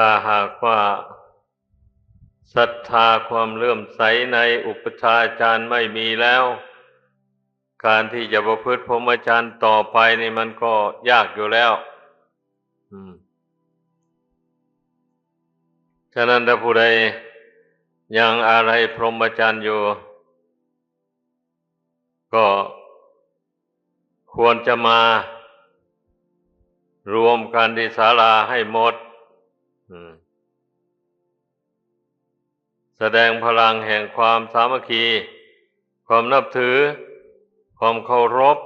ຖ້າຫາກວ່າສັດທາຄວາມເຫຼື້ອມໃສໃນອຸປັດຊາອາຈານໄມ່ມີແລ້ວ ການທີ່ຈະປະພຶດພົມມະຈັນຕໍ່ໄປນີ້ມັນກໍຍາກຢູ່ແລ້ວ. ອືມ ສະນັ້ນ ຖ້າຜູ້ໃດຍັງອາໄລພົມມະຈັນຢູ່ ກໍຄວນຈະມາລວມກັນທີ່ສາລາໃຫ້ໝົດ ອືມ ສະແດງພະລັງແຫ່ງຄວາມສາມັກຄີ, ຄວາມນັບຖື, ຄວາມເຄົາລົບ.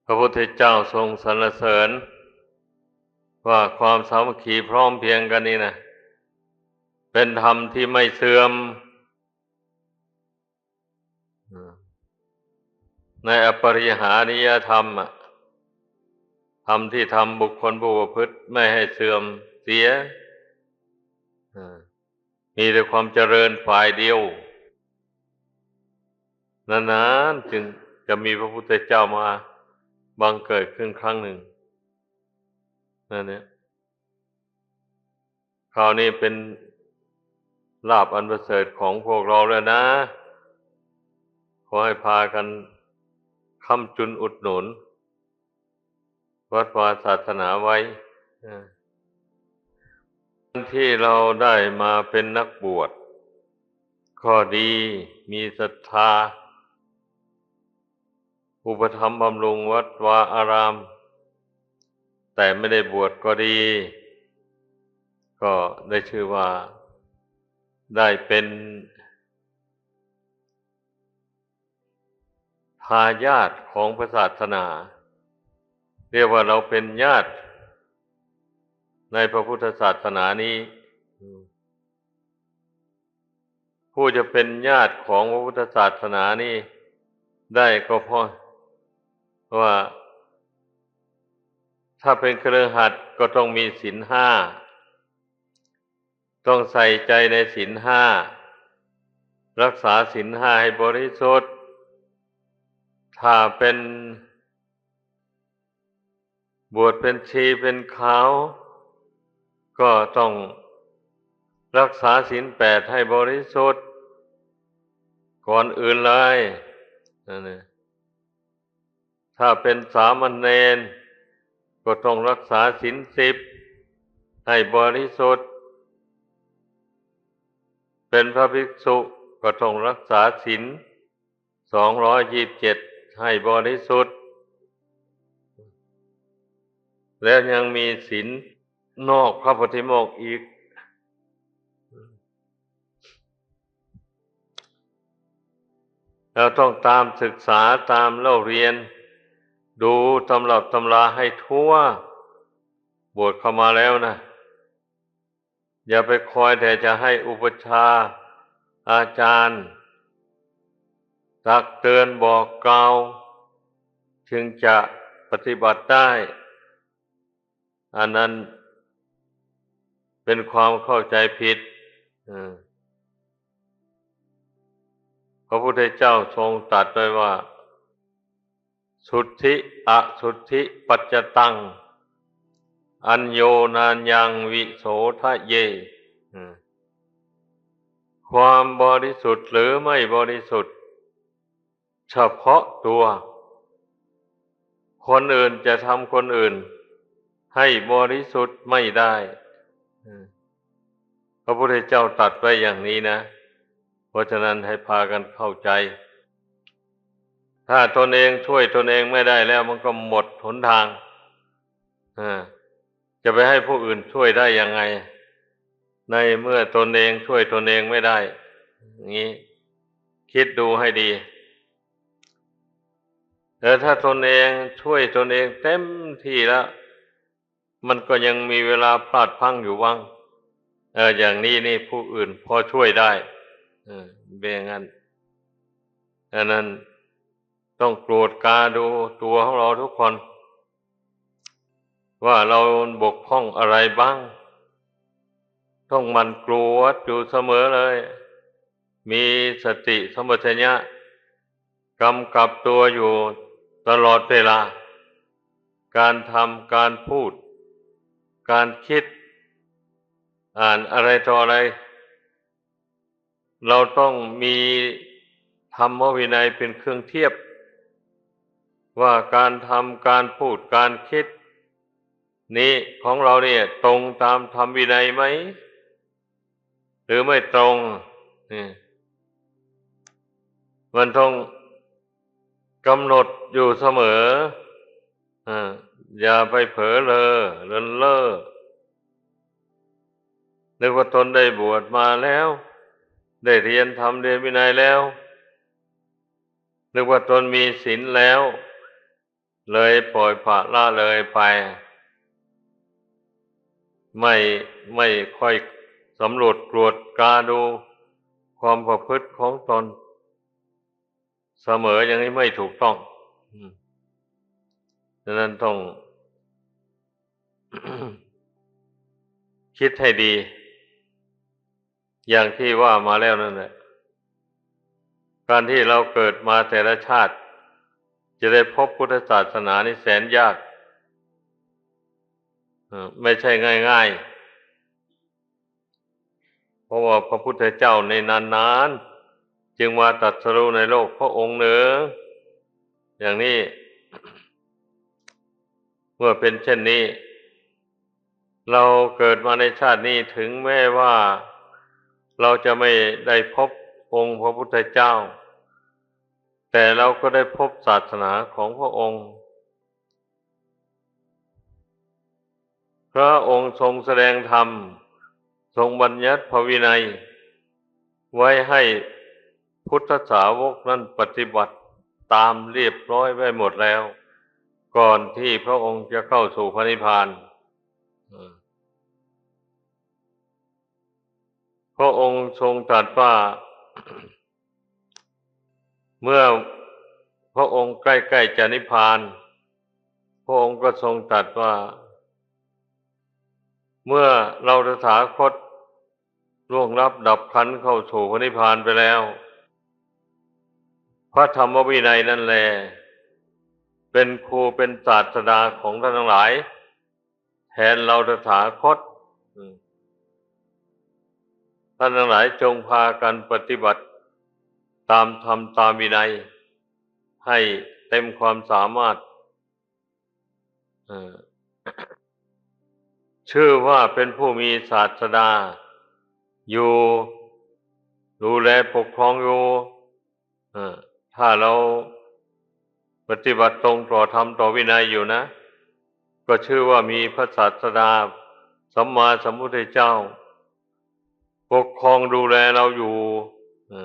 ພະພຸດທະເຈົ້າຊົງສັນລະເສີນວ່າຄວາມສາມັກຄີພ້ອມພຽງກັນນີ້ນະ ເປັນທຳທີ່ໄມ່ເສື່ອມ. ໃນອະປະລິຫານິຍະທຳ ທຳທີ່ທຳບຸກຄົນຜູ້ປະພຶດໄມ່ໃຫ້ເສື່ອມເສຍ ມີແຕ່ຄວາມຈະເລີນຝ່າຍດຽວ. ນານໆຈຶ່ງຈະມີພະພຸດທະເຈົ້າມາບັງເກີດຂຶ້ນຄັ້ງໜຶ່ງ ນັ້ນແຫຼະ. ຄາວນີ້ເປັນລາບອັນປະເສີດຂອງພວກເຮົາແລ້ວນະ. ຂໍໃຫ້ພາກັນຄ້ຳຈຸນອຸດໜູນວັດວາສາສະໜາໄວ້ ເອີ ທີ່ເຮົາໄດ້ມາເປັນນັກບວດກໍດີ, ມີສັດທາ ອຸປະຖຳບຳລຸງວັດວາອາຣາມ ແຕ່ໄມ່ໄດ້ບວດກໍດີ, ກໍໄດ້ຊື່ວ່າໄດ້ເປັນທາຍາດຂອງພະສາສະໜາ, ຮຽກວ່າເຮົາເປັນຍາດໃນພະພຸດທະສາສະໜານີ້. ຜູ້ຈະເປັນຍາດຂອງພະພຸດທະສາສະໜານີ້ໄດ້ກໍເພາະວ່າ ຖ້າເປັນຄະລືຫັດກໍຕ້ອງມີສິນຫ້າ, ຕ້ອງໃສ່ໃຈໃນສິນຫ້າ, ຮັກສາສິນຫ້າໃຫ້ບໍລິສຸດ. ຖ້າເປັນ ບວດເປັນຊີເປັນຂາວ ກໍຕ້ອງຮັກສາສິນແປດໃຫ້ບໍລິສຸດກ່ອນອື່ນເລີຍ. ນັ້ນແຫຼະ ຖ້າເປັນສາມະເນນ ກໍຕ້ອງຮັກສາສິນສິບໃຫ້ບໍລິສຸດ, ເປັນພະພິກສຸກໍຕ້ອງຮັກສາສິນ ສອງຮ້ອຍຊາວເຈັດ ໃຫ້ບໍລິສຸດ, ແລ້ວຍັງມີສິນນອກພະປະຕິໂມກອີກ. ເຮົາຕ້ອງຕາມສຶກສາ, ຕາມເລົ່າຮຽນ, ດູຕຳລັບຕຳລາໃຫ້ທົ່ວ. ບວດເຂົ້າມາແລ້ວນະ, ຢ່າໄປຄອຍແຕ່ຈະໃຫ້ອຸປັດຊາອາຈານຕັກເຕືອນບອກກ່າວ ຈຶ່ງຈະປະຕິບັດໄດ້. ອັນນັ້ນເປັນຄວາມເຂົ້າໃຈຜິດ. ເອີ ພະພຸດທະເຈົ້າຊົງຕັດໄວ້ວ່າ ສຸດທິອະສຸດທິປັດຈະຕັງ ອັນໂຍນານຍັງວິໂສທະເຍ. ຄວາມບໍລິສຸດຫຼືໄມ່ບໍລິສຸດສະເພາະຕົວ, ຄົນອື່ນຈະທຳຄົນອື່ນໃຫ້ບໍລິສຸດໄມ່ໄດ້. ພະພຸດທະເຈົ້າຕັດໄວ້ຢ່າງນີ້ນະ, ເພາະສະນັ້ນໃຫ້ພາກັນເຂົ້າໃຈ. ຖ້າຕົນເອງຊ່ວຍຕົນເອງໄມ່ໄດ້ແລ້ວ ມັນກໍໝົດຫົນທາງ. ເອີ ຈະໄປໃຫ້ຜູ້ອື່ນຊ່ວຍໄດ້ຍັງໄງ ໃນເມື່ອຕົນເອງຊ່ວຍຕົນເອງໄມ່ໄດ້? ນີ້ ຄິດດູໃຫ້ດີ. ແຕ່ຖ້າຕົນເອງຊ່ວຍຕົນເອງເຕັມທີ່ແລ້ວ ມັນກໍຍັງມີເວລາພາດພັ້ງຢູ່ຫວ່າງ ເອີ ຢ່າງນີ້ນີ້ ຜູ້ອື່ນພໍຊ່ວຍໄດ້. ເອີ ເປັນຢ່າງນັ້ນ. ອັນນັ້ນ ຕ້ອງກວດກາດູຕົວຂອງເຮົາທຸກຄົນ ວ່າເຮົາບົກຜ່ອງອະໄລບ້າງ. ຕ້ອງໝັ່ນກວດຢູ່ສະເໝີເລີຍ, ມີສະຕິສຳປະຊັນຍະ ກຳກັບຕົວຢູ່ຕະຫຼອດເວລາ ການທຳ ການພູດ ການຄິດ ອ່ານອະໄລຕໍ່ອະໄລ ເຮົາຕ້ອງມີທຳມະວິໄນເປັນເຄື່ອງທຽບ ວ່າການທຳ ການພູດ ການຄິດນີ້ຂອງເຮົານີ້ຕົງຕາມທຳວິໄນໄໝ ຫຼືໄມ່ຕົງ ນີ້ ມັນຕ້ອງກຳນົດຢູ່ສະເໝີ ເອີ ຢ່າໄປເຜີເລີ ເລີນເລີ ນຶກວ່າຕົນໄດ້ບວດມາແລ້ວ ໄດ້ຮຽນທຳຮຽນວິໄນແລ້ວ ນຶກວ່າຕົນມີສິນແລ້ວ ເລີຍປ່ອຍປະລະເລີຍໄປ ໄມ່ ໄມ່ຄ່ອຍສຳຫຼວດກວດກາດູຄວາມປະພຶດຂອງຕົນ ສະເໝີຢ່າງນີ້ໄມ່ຖືກຕ້ອງ. ອືມ ສະນັ້ນຕ້ອງຄິດໃຫ້ດີ ຢ່າງທີ່ວ່າມາແລ້ວນັ້ນແຫຼະ ການທີ່ເຮົາເກີດມາແຕ່ລະຊາດ ຈະໄດ້ພົບພຸດທະສາສະໜານີ້ແສນຍາກ ເອີ ໄມ່ໃຊ່ງ່າຍໆ. ເພາະວ່າພະພຸດທະເຈົ້າໃນນານໆ ຈຶ່ງມາຕັດສະຮູ້ໃນໂລກພະອົງໜຶ່ງ ຢ່າງນີ້ ເມື່ອເປັນເຊັ່ນນີ້ ເຮົາເກີດມາໃນຊາດນີ້ ເຖິງແມ້ວ່າເຮົາຈະໄມ່ໄດ້ພົບອົງພະພຸດທະເຈົ້າ ແຕ່ເຮົາກໍໄດ້ພົບສາສະໜາຂອງພະອົງ. ພະອົງຊົງສະແດງທຳ, ຊົງບັນຍັດພະວິໄນໄວ້ໃຫ້ພຸດທະສາວົກນັ້ນປະຕິບັດຕາມລຽບຮ້ອຍໄວ້ໝົດແລ້ວ ກ່ອນທີ່ພະອົງຈະເຂົ້າສູ່ພະນິບພານ. ພະອົງຊົງຕັດວ່າ ເມື່ອພະອົງໃກ້ໆຈະນິບພານ ພະອົງກໍຊົງຕັດວ່າ ເມື່ອເຮົາຕະຖາຄົດລ່ວງລັບດັບຂັນເຂົ້າສູ່ພະນິບພານໄປແລ້ວ ພະທຳມະວິໄນນັ້ນແລ ເປັນຄູເປັນສາດສະດາຂອງທ່ານທັງຫຼາຍ ແທນເຮົາຕະຖາຄົດ. ທ່ານທັງຫຼາຍຈົ່ງພາກັນປະຕິບັດຕາມທຳຕາມວິໄນໃຫ້ເຕັມຄວາມສາມາດ. ຊື່ວ່າເປັນຜູ້ມີສາດສະດາຢູ່ ດູແລປົກຄອງຢູ່. ເອີ ຖ້າເຮົາປະຕິບັດຕົງຕໍ່ທຳຕໍ່ວິໄນຢູ່ນະ ກໍຊື່ວ່າມີພະສາດສະດາ ສຳມາສຳພຸດທະເຈົ້າ ປົກຄອງດູແລເຮົາຢູ່. ເອີ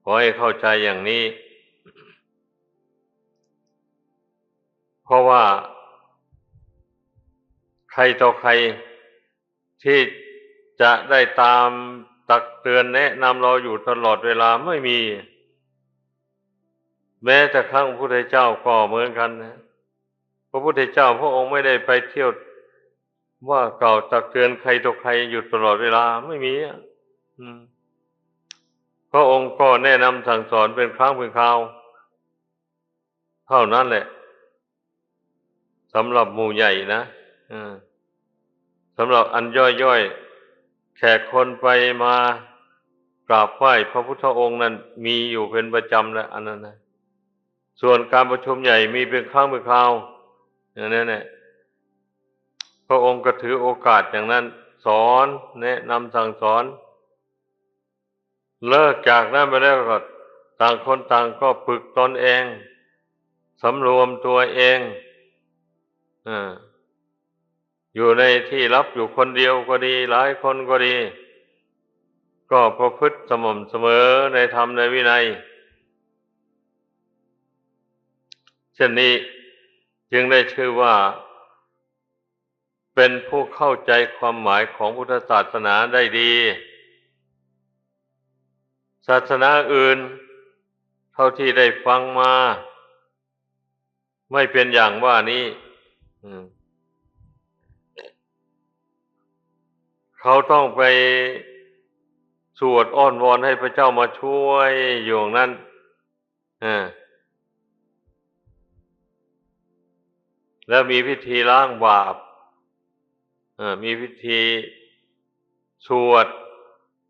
ຂໍໃຫ້ເຂົ້າໃຈຢ່າງນີ້ ເພາະວ່າໃຜຕໍ່ໃຜ ທີ່ຈະໄດ້ຕາມຕັກເຕືອນແນະນຳເຮົາຢູ່ຕະຫຼອດເວລາ ໄມ່ມີ. ແມ້ແຕ່ຄັ້ງພະພຸດທະເຈົ້າກໍເໝືອນກັນນະ ພະພຸດທະເຈົ້າພະອົງໄມ່ໄດ້ໄປທ່ຽວວ່າກ່າວຕັກເຕືອນໃຄຕໍ່ໃຄຢູ່ຕະຫຼອດເວລາ ໄມ່ມີອະ. ອືມ ພະອົງກໍແນະນຳສັ່ງສອນເປັນຄັ້ງເປັນຄາວ ເທົ່ານັ້ນແຫຼະ ສຳລັບໝູ່ໃຫຍ່ນະ. ເອີ ສຳລັບອັນຍ່ອຍໆ ແຂກຄົນໄປມາກາບໄຫວ້ພະພຸດທະອົງນັ້ນມີຢູ່ເປັນປະຈຳແຫຼະ ອັນນັ້ນນະ. ສ່ວນການປະຊຸມໃຫຍ່ມີເປັນຄັ້ງເປັນຄາວ ຢ່າງນັ້ນແຫຼະ. ພະອົງກໍຖືໂອກາດຢ່າງນັ້ນ ສອນ ແນະນຳສັ່ງສອນ. ເລີກຈາກນັ້ນໄປແລ້ວກໍຕ່າງຄົນຕ່າງກໍຝຶກຕົນເອງ ສຳລວມຕົວເອງ ເອີ ຢູ່ໃນທີ່ລັບ ຢູ່ຄົນດຽວກໍດີ ຫຼາຍຄົນກໍດີ ກໍປະພຶດສະໝ່ຳສະເໝີໃນທຳໃນວິໄນ ເຊັ່ນນີ້ຈຶ່ງໄດ້ຊື່ວ່າ ເປັນຜູ້ເຂົ້າໃຈຄວາມໝາຍຂອງພຸດທະສາສະໜາໄດ້ດີ. ສາສະໜາອື່ນເທົ່າທີ່ໄດ້ຟັງມາ ໄມ່ເປັນຢ່າງວ່ານີ້ ອືມ ເຂົາຕ້ອງໄປສວດອ້ອນວອນໃຫ້ພະເຈົ້າມາຊ່ວຍຢູ່ຫັ້ນນັ້ນ. ເອີ ແລ້ວມີພິທີລ້າງບາບ ເອີ ມີພິທີສວດ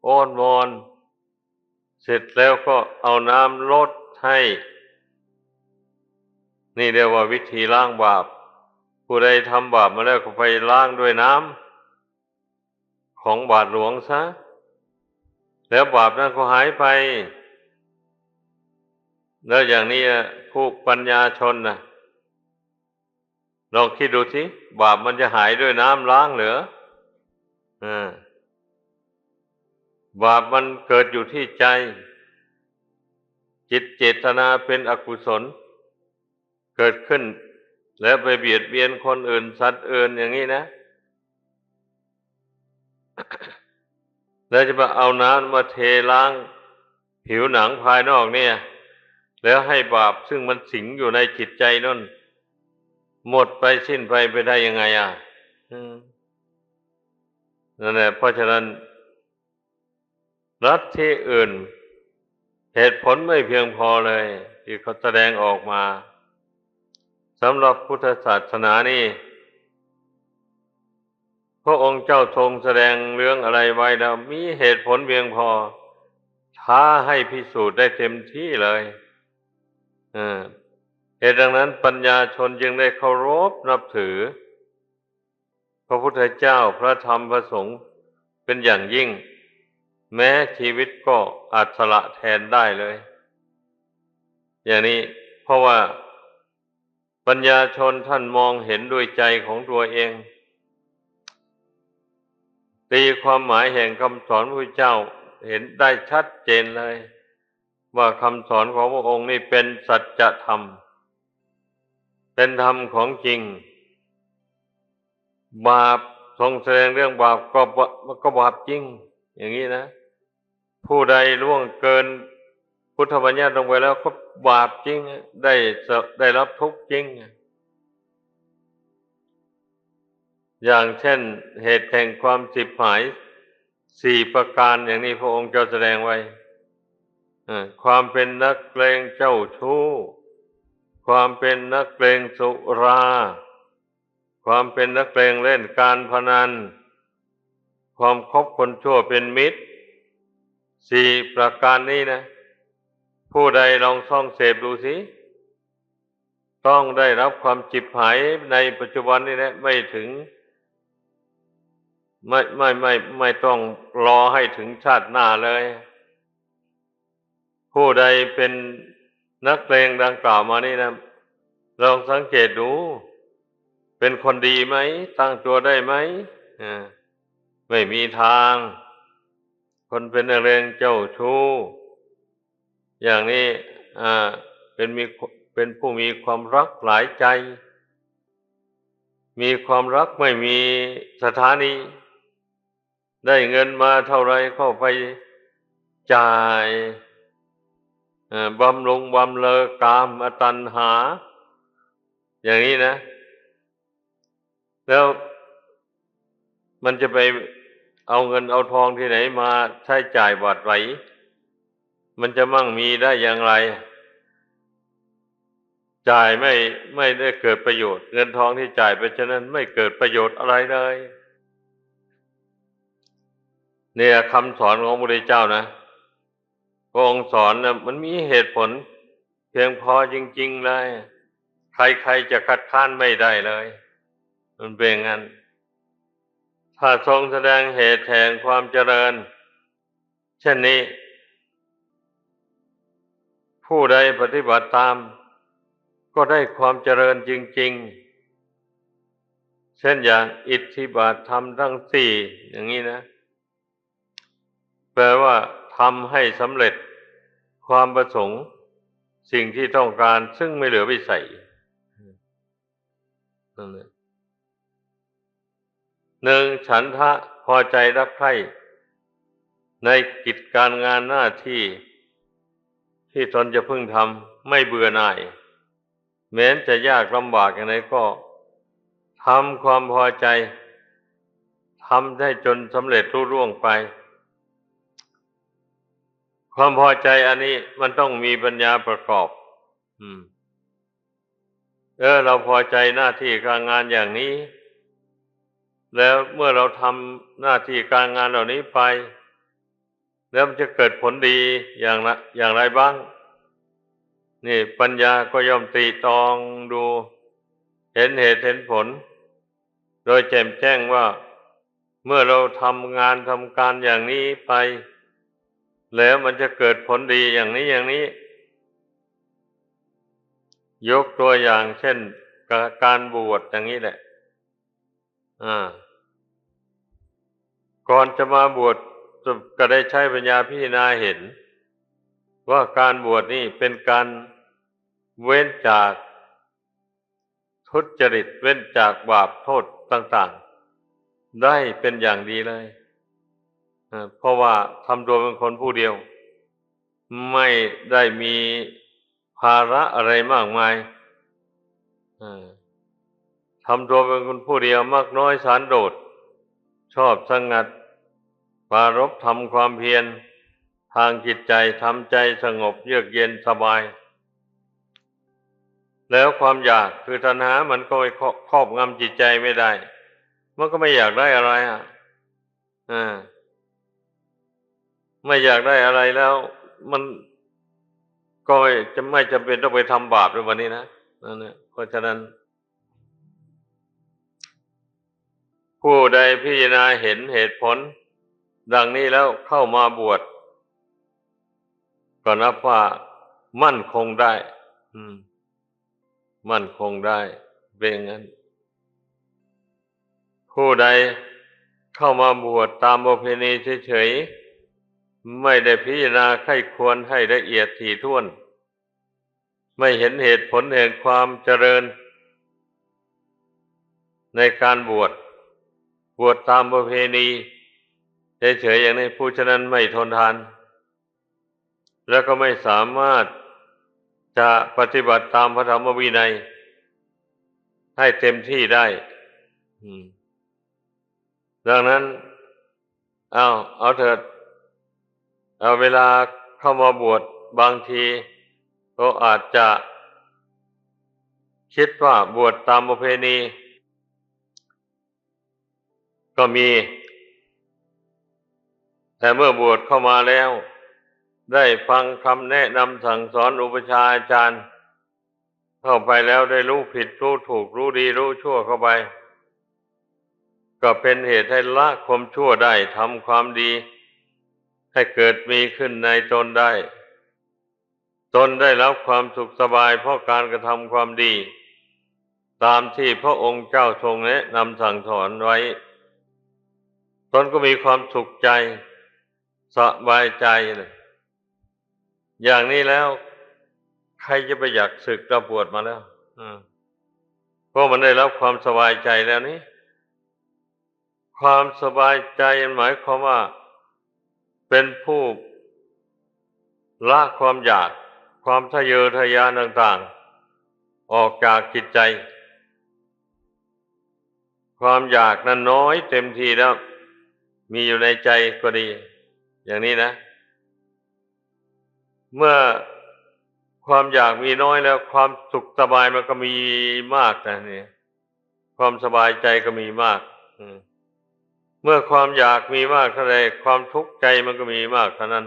ອ້ອນວອນ ເສັດແລ້ວກໍເອົານ້ຳລົດໃຫ້. ນີ້ຮຽກວ່າວິທີລ້າງບາບ. ຜູ້ໃດທຳບາບມາແລ້ວກໍໄປລ້າງດ້ວຍນ້ຳຂອງບາດຫຼວງຊະ ແລ້ວບາບນັ້ນກໍຫາຍໄປ. ແລ້ວຢ່າງນີ້ນະ ຜູ້ປັນຍາຊົນນະ ລອງຄິດດູຊິ ບາບມັນຈະຫາຍດ້ວຍນ້ຳລ້າງເຫຼືອ? ເອີ ບາບມັນເກີດຢູ່ທີ່ໃຈ, ຈິດເຈດຕະນາເປັນອະກຸສົນເກີດຂຶ້ນ ແລ້ວໄປບຽດບຽນຄົນອື່ນ ສັດອື່ນ ຢ່າງນີ້ນະ. ແລ້ວຈະມາເອົານ້ຳມາເທລ້າງຜິວໜັງພາຍນອກນີ້ ແລ້ວໃຫ້ບາບຊຶ່ງມັນສິງຢູ່ໃນຈິດໃຈນັ້ນໝົດໄປສິ້ນໄປ ໄປໄດ້ຍັງໄງອະ? ອືມ ນັ້ນແຫຼະ ເພາະສະນັ້ນ ລັດທິອື່ນ ເຫດຜົນໄມ່ພຽງພໍເລີຍ ທີ່ເຂົາສະແດງອອກມາ. ສຳລັບພຸດທະສາສະໜານີ້ ພະອົງເຈົ້າຊົງສະແດງເລື່ອງອະໄລໄວ້ແລ້ວ ມີເຫດຜົນພຽງພໍ ທ້າໃຫ້ພິສູດໄດ້ເຕັມທີ່ເລີຍ. ເອີ ເຫດດັ່ງນັ້ນ ປັນຍາຊົນຈຶ່ງໄດ້ເຄົາລົບນັບຖື ພະພຸດທະເຈົ້າ, ພະທຳ, ພະສົງ ເປັນຢ່າງຍິ່ງ, ແມ້ຊີວິດກໍອາດສະຫຼະແທນໄດ້ເລີຍ. ຢ່າງນີ້ ເພາະວ່າປັນຍາຊົນທ່ານມອງເຫັນດ້ວຍໃຈຂອງຕົວເອງ, ຕີຄວາມໝາຍແຫ່ງຄຳສອນພະພຸດທະເຈົ້າເຫັນໄດ້ຊັດເຈນເລີຍ ວ່າຄຳສອນຂອງພະອົງນີ້ເປັນສັດຈະທຳ, ເປັນທຳຂອງຈິງ. ບາບ ຊົງສະແດງເລື່ອງບາບ ກໍບາ ກໍບາບຈິງ ຢ່າງນີ້ນະ. ຜູ້ໃດລ່ວງເກີນພຸດທະບັນຍັດລົງໄປແລ້ວ ກໍບາບຈິງ ໄດ້ ໄດ້ຮັບທຸກຈິງ. ຢ່າງເຊັ່ນ ເຫດແຫ່ງຄວາມສິບຫາຍສີ່ປະການ ຢ່າງນີ້ພະອົງເຈົ້າສະແດງໄວ້ ເອີ ຄວາມເປັນນັກເລງເຈົ້າຊູ້, ຄວາມເປັນນັກເລງສຸລາ, ຄວາມເປັນນັກເລງຫຼິ້ນການພະນັນ, ຄວາມຄົບຄົນຊົ່ວເປັນມິດ, ສີ່ປະການນີ້ນະ ຜູ້ໃດລອງສ່ອງເສບດູຊິ ຕ້ອງໄດ້ຮັບຄວາມຈິບຫາຍໃນປັດຈຸບັນນີ້ແຫຼະ ໄມ່ເຖິງ ໄມ່ ໄມ່ ໄມ່ ໄມ່ຕ້ອງລໍໃຫ້ເຖິງຊາດໜ້າເລີຍ. ຜູ້ໃດເປັນນັກເລງດັ່ງກ່າວມານີ້ນະ ລອງສັງເກດດູ ເປັນຄົນດີໄໝ? ຕັ້ງຕົວໄດ້ໄໝ? ເອີ ໄມ່ມີທາງ. ຄົນເປັນນັກເລງເຈົ້າຊູ້ ຢ່າງນີ້ ເປັນມີ ເປັນຜູ້ມີຄວາມລັກຫຼາຍໃຈ, ມີຄວາມລັກໄມ່ມີສະຖານີ, ໄດ້ເງິນມາເທົ່າໃດກໍໄປຈ່າຍ ເອີ ບຳລຸງບຳເລີກາມະຕັນຫາ ຢ່າງນີ້ນະ. ແລ້ວມັນຈະໄປເອົາເງິນເອົາທອງທີ່ໄຫນມາໃຊ້ຈ່າຍບາດໃບ? ມັນຈະໝັ່ງມີໄດ້ຢ່າງໃດ? ຈ່າຍໄມ່ ໄມ່ໄດ້ເກີດປະໂຫຍດ, ເງິນທອງທີ່ຈ່າຍໄປເທົ່ານັ້ນໄມ່ເກີດປະໂຫຍດອະໄລເລີຍ. ນີ້ລະຄຳສອນຂອງພະພຸດທະເຈົ້ານະ. ພະອົງສອນນະ ມັນມີເຫດຜົນພຽງພໍຈິງໆເລີຍ, ໃຄໆຈະຄັດຄ້ານໄມ່ໄດ້ເລີຍ. ມັນເປັນຢ່າງນັ້ນ. ຖ້າຊົງສະແດງເຫດແຫ່ງຄວາມຈະເລີນເຊັ່ນນີ້, ຜູ້ໃດປະຕິບັດຕາມ ກໍໄດ້ຄວາມຈະເລີນຈິງໆ ເຊັ່ນຢ່າງອິດທິບາດທຳທັງສີ່ ຢ່າງນີ້ນະ. ແປວ່າທຳໃຫ້ສຳເລັດຄວາມປະສົງ, ສິ່ງທີ່ຕ້ອງການ, ຊຶ່ງໄມ່ເຫຼືອວິໄສ. ນັ້ນແຫຼະ. ໜຶ່ງ, ສັນທະ, ພໍໃຈຮັກໃຄ່ໃນກິດການງານໜ້າທີ່ທີ່ຕົນຈະເພິ່ງທຳ, ໄມ່ເບື່ອໜ່າຍ. ແມ້ນຈະຍາກລຳບາກຢ່າງໃດກໍທຳຄວາມພໍໃຈ, ທຳໃຫ້ຈົນສຳເລັດລຸລ່ວງໄປ. ຄວາມພໍໃຈອັນນີ້ມັນຕ້ອງມີປັນຍາປະກອບ. อืม เออ เราพอใจหน้าที่การงานอย่างนี้ แล้วเมื่อเราทำหน้าที่การงานเหล่านี้ไป แล้วมันจะเกิดผลดีอย่างละ อย่างไรบ้าง นี่ปัญญาก็ย่อมตรีตรองดู เห็นเหตุเห็นผล โดยแจ่มแจ้งว่า เมื่อเราทำงานทำการอย่างนี้ไป แล้วมันจะเกิดผลดีอย่างนี้อย่างนี้ ยกตัวอย่างเช่น กะ- การบวชอย่างนี้แหละ อ่า ก่อนจะมาบวช ก็ได้ใช้ปัญญาพิจารณาเห็น ว่าการบวชนี่เป็นการเว้นจากทุจริต เว้นจากบาปโทษต่างๆ ได้เป็นอย่างดีเลย อ่า เพราะว่าทำตัวเป็นคนผู้เดียว ไม่ได้มีภาระอะไรมากมาย อ่า ทำตัวเป็นคนผู้เดียว มักน้อยสันโดษ ชอบสงัด ปรารภทำความเพียรทางจิตใจ ทำใจสงบเยือกเย็นสบาย แล้วความอยากคือตัณหามันก็ไปครอบ- ครอบงำจิตใจไม่ได้ มันก็ไม่อยากได้อะไรอ่ะ อ่า ไม่อยากได้อะไรแล้ว มันก็จะไม่จำเป็นต้องไปทำบาปด้วยวันนี้นะ นั่นแหละ เพราะฉะนั้น ผู้ใดพิจารณาเห็นเหตุผลดังนี้แล้วเข้ามาบวช ก็นับว่ามั่นคงได้ อืม มั่นคงได้ เป็นอย่างนั้น ผู้ใดเข้ามาบวชตามประเพณีเฉยๆ ไม่ได้พิจารณาใคร่ครวญให้ละเอียดถี่ถ้วน ไม่เห็นเหตุผลแห่งความเจริญในการบวช บวชตามประเพณีเฉยๆ อย่างนี้ ผู้ฉะนั้นไม่ทนทาน แล้วก็ไม่สามารถจะปฏิบัติตามพระธรรมวินัยให้เต็มที่ได้ อืม ดังนั้น เอา เอาเถิด เอา เวลาเข้ามาบวช บางทีก็อาจจะคิดว่าบวชตามประเพณีก็มี แต่เมื่อบวชเข้ามาแล้ว ได้ฟังคำแนะนำสั่งสอนอุปัชฌาย์อาจารย์ เข้าไปแล้วได้รู้ผิดรู้ถูก รู้ดีรู้ชั่วเข้าไป ก็เป็นเหตุให้ละความชั่วได้ ทำความดีให้เกิดมีขึ้นในตนได้ ตนได้รับความสุขสบายเพราะการกระทำความดี ตามที่พระองค์เจ้าทรงแนะนำสั่งสอนไว้ ตนก็มีความสุขใจ สบายใจเลย อย่างนี้แล้ว ใครจะไปอยากสึก เราบวชมาแล้ว อืม เพราะมันได้รับความสบายใจแล้วนี่ ความสบายใจหมายความว่า เป็นผู้ละความอยาก ความทะเยอทะยานต่างๆ ออกจากจิตใจ ความอยากนั้นน้อยเต็มทีแล้ว มีอยู่ในใจก็ดี อย่างนี้นะ เมื่อความอยากมีน้อยแล้ว ความสุขสบายมันก็มีมากนะ นี่ ความสบายใจก็มีมาก อืม เมื่อความอยากมีมากเท่าใด ความทุกข์ใจมันก็มีมากเท่านั้น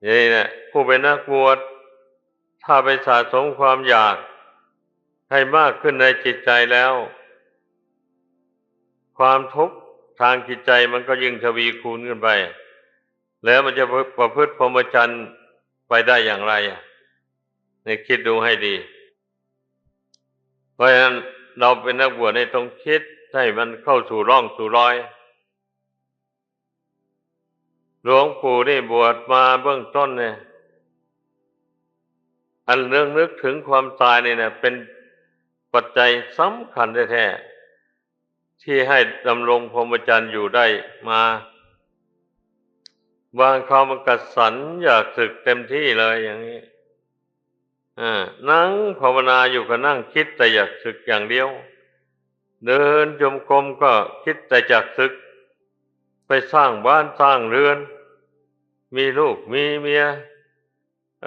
นี่แหละ ผู้เป็นนักบวช ถ้าไปสะสมความอยากให้มากขึ้นในจิตใจแล้ว ความทุกข์ทางจิตใจมันก็ยิ่งทวีคูณขึ้นไป แล้วมันจะประพฤติพรหมจรรย์ไปได้อย่างไรอะ นี่คิดดูให้ดี เพราะฉะนั้นเราเป็นนักบวชนี่ต้องคิดให้มันเข้าสู่ร่องสู่รอย หลวงปู่นี่บวชมาเบื้องต้นเนี่ย อันเรื่องนึกถึงความตายนี่นะ เป็นปัจจัยสำคัญแท้ๆ ที่ให้ดำรงพรหมจรรย์อยู่ได้มา บางคราวมันกระสันอยากสึกเต็มที่เลยอย่างนี้ อ่า นั่งภาวนาอยู่ก็นั่งคิดแต่อยากสึกอย่างเดียว เดินจงกรมก็คิดแต่อยากสึก ไปสร้างบ้านสร้างเรือน มีลูกมีเมีย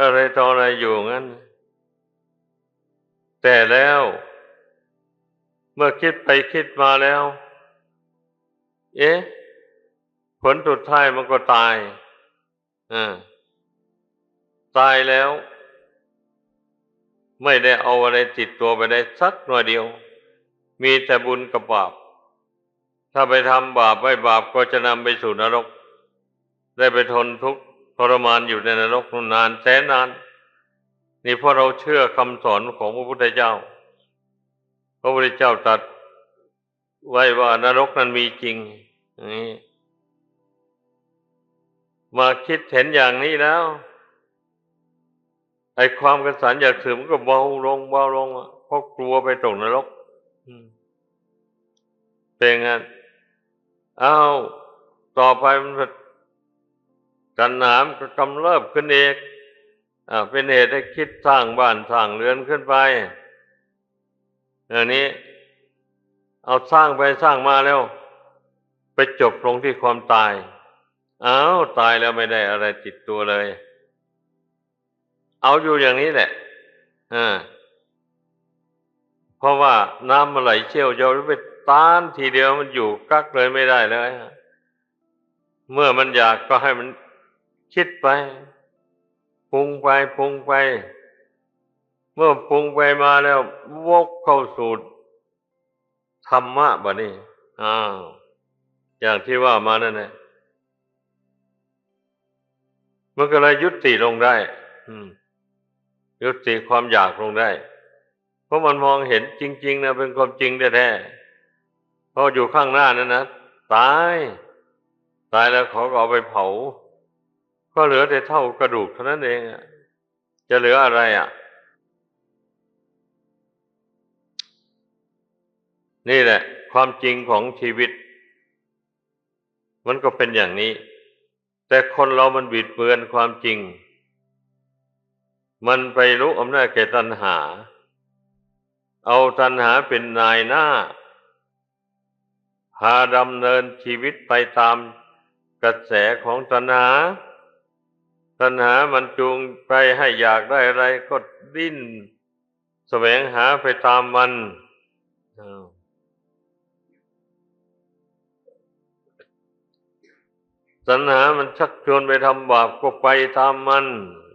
อะไรต่ออะไรอยู่งั้น แต่แล้วเมื่อคิดไปคิดมาแล้ว เอ๊ะ ผลสุดท้ายมันก็ตาย อ่า ตายแล้ว ไม่ได้เอาอะไรติดตัวไปได้สักหน่อยเดียว มีแต่บุญกับบาป ถ้าไปทำบาปไว้ บาปก็จะนำไปสู่นรก ได้ไปทนทุกข์ทรมานอยู่ในนรกนานแสนนาน นี่เพราะเราเชื่อคำสอนของพระพุทธเจ้า พระพุทธเจ้าตรัสไว้ว่านรกนั้นมีจริง นี่ มาคิดเห็นอย่างนี้แล้ว ไอ้ความกระสันอยากถือมันก็เบาลง เบาลงอะ เพราะกลัวไปตกนรก อืม เป็นงั้น อ้าว ต่อไปมัน ตัณหามันก็กำเริบขึ้นอีก อ่า เป็นเหตุให้คิดสร้างบ้านสร้างเรือนขึ้นไป อันนี้ เอาสร้างไปสร้างมาแล้ว ไปจบลงที่ความตาย อ้าว ตายแล้วไม่ได้อะไรติดตัวเลย เอาอยู่อย่างนี้แหละ อ่า เพราะว่าน้ำมันไหลเชี่ยว อย่าไปต้านทีเดียว มันอยู่กั๊กเลย ไม่ได้เลย เมื่อมันอยากก็ให้มันคิดไป ปรุงไป ปรุงไป เมื่อปรุงไปมาแล้ว วกเข้าสู่ธรรมะบัดนี้ อ้าว อย่างที่ว่ามานั่นแหละ มันก็เลยยุติลงได้ อืม ยุติความอยากลงได้ เพราะมันมองเห็นจริงๆ นะ เป็นความจริงแท้ๆ เพราะอยู่ข้างหน้านั้นนะ ตาย ตายแล้วเขาก็เอาไปเผา ก็เหลือแต่เท่ากระดูกเท่านั้นเองอะ จะเหลืออะไรอะ นี่แหละ ความจริงของชีวิต มันก็เป็นอย่างนี้ แต่คนเรามันบิดเบือนความจริง มันไปหลงอำนาจแก่ตัณหา เอาตัณหาเป็นนายหน้า พาดำเนินชีวิตไปตามกระแสของตัณหา ตัณหามันจูงไปให้อยากได้อะไรก็ดิ้นแสวงหาไปตามมัน อ้าว ตัณหามันชักชวนไปทำบาปก็ไปตามมัน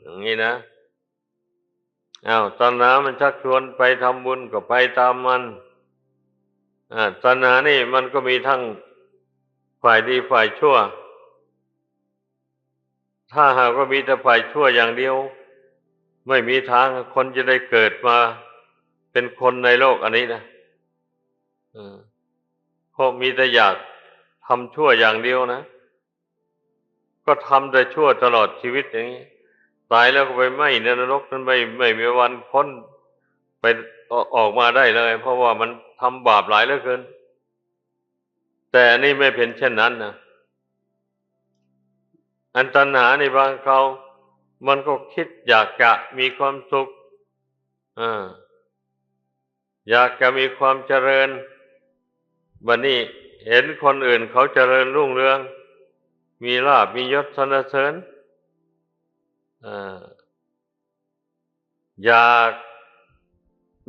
อย่างนี้นะ อ้าว ตัณหามันชักชวนไปทำบุญก็ไปตามมัน อ่า ตัณหานี่มันก็มีทั้งฝ่ายดีฝ่ายชั่ว ถ้าหากว่ามีแต่ฝ่ายชั่วอย่างเดียว ไม่มีทางคนจะได้เกิดมาเป็นคนในโลกอันนี้นะ เออ เพราะมีแต่อยากทำชั่วอย่างเดียวนะ ก็ทำแต่ชั่วตลอดชีวิตอย่างนี้ ตายแล้วก็ไปไหม้ในนรกนั้น ไม่ ไม่มีวันพ้นไป อ- ออกมาได้เลย เพราะว่ามันทำบาปหลายเหลือเกิน แต่อันนี้ไม่เป็นเช่นนั้นนะ อันตัณหานี่บางคราวมันก็คิดอยากจะมีความสุข อ่า อยากจะมีความเจริญ บัดนี้เห็นคนอื่นเขาเจริญรุ่งเรือง มีลาภ มียศสรรเสริญ อ่า อยาก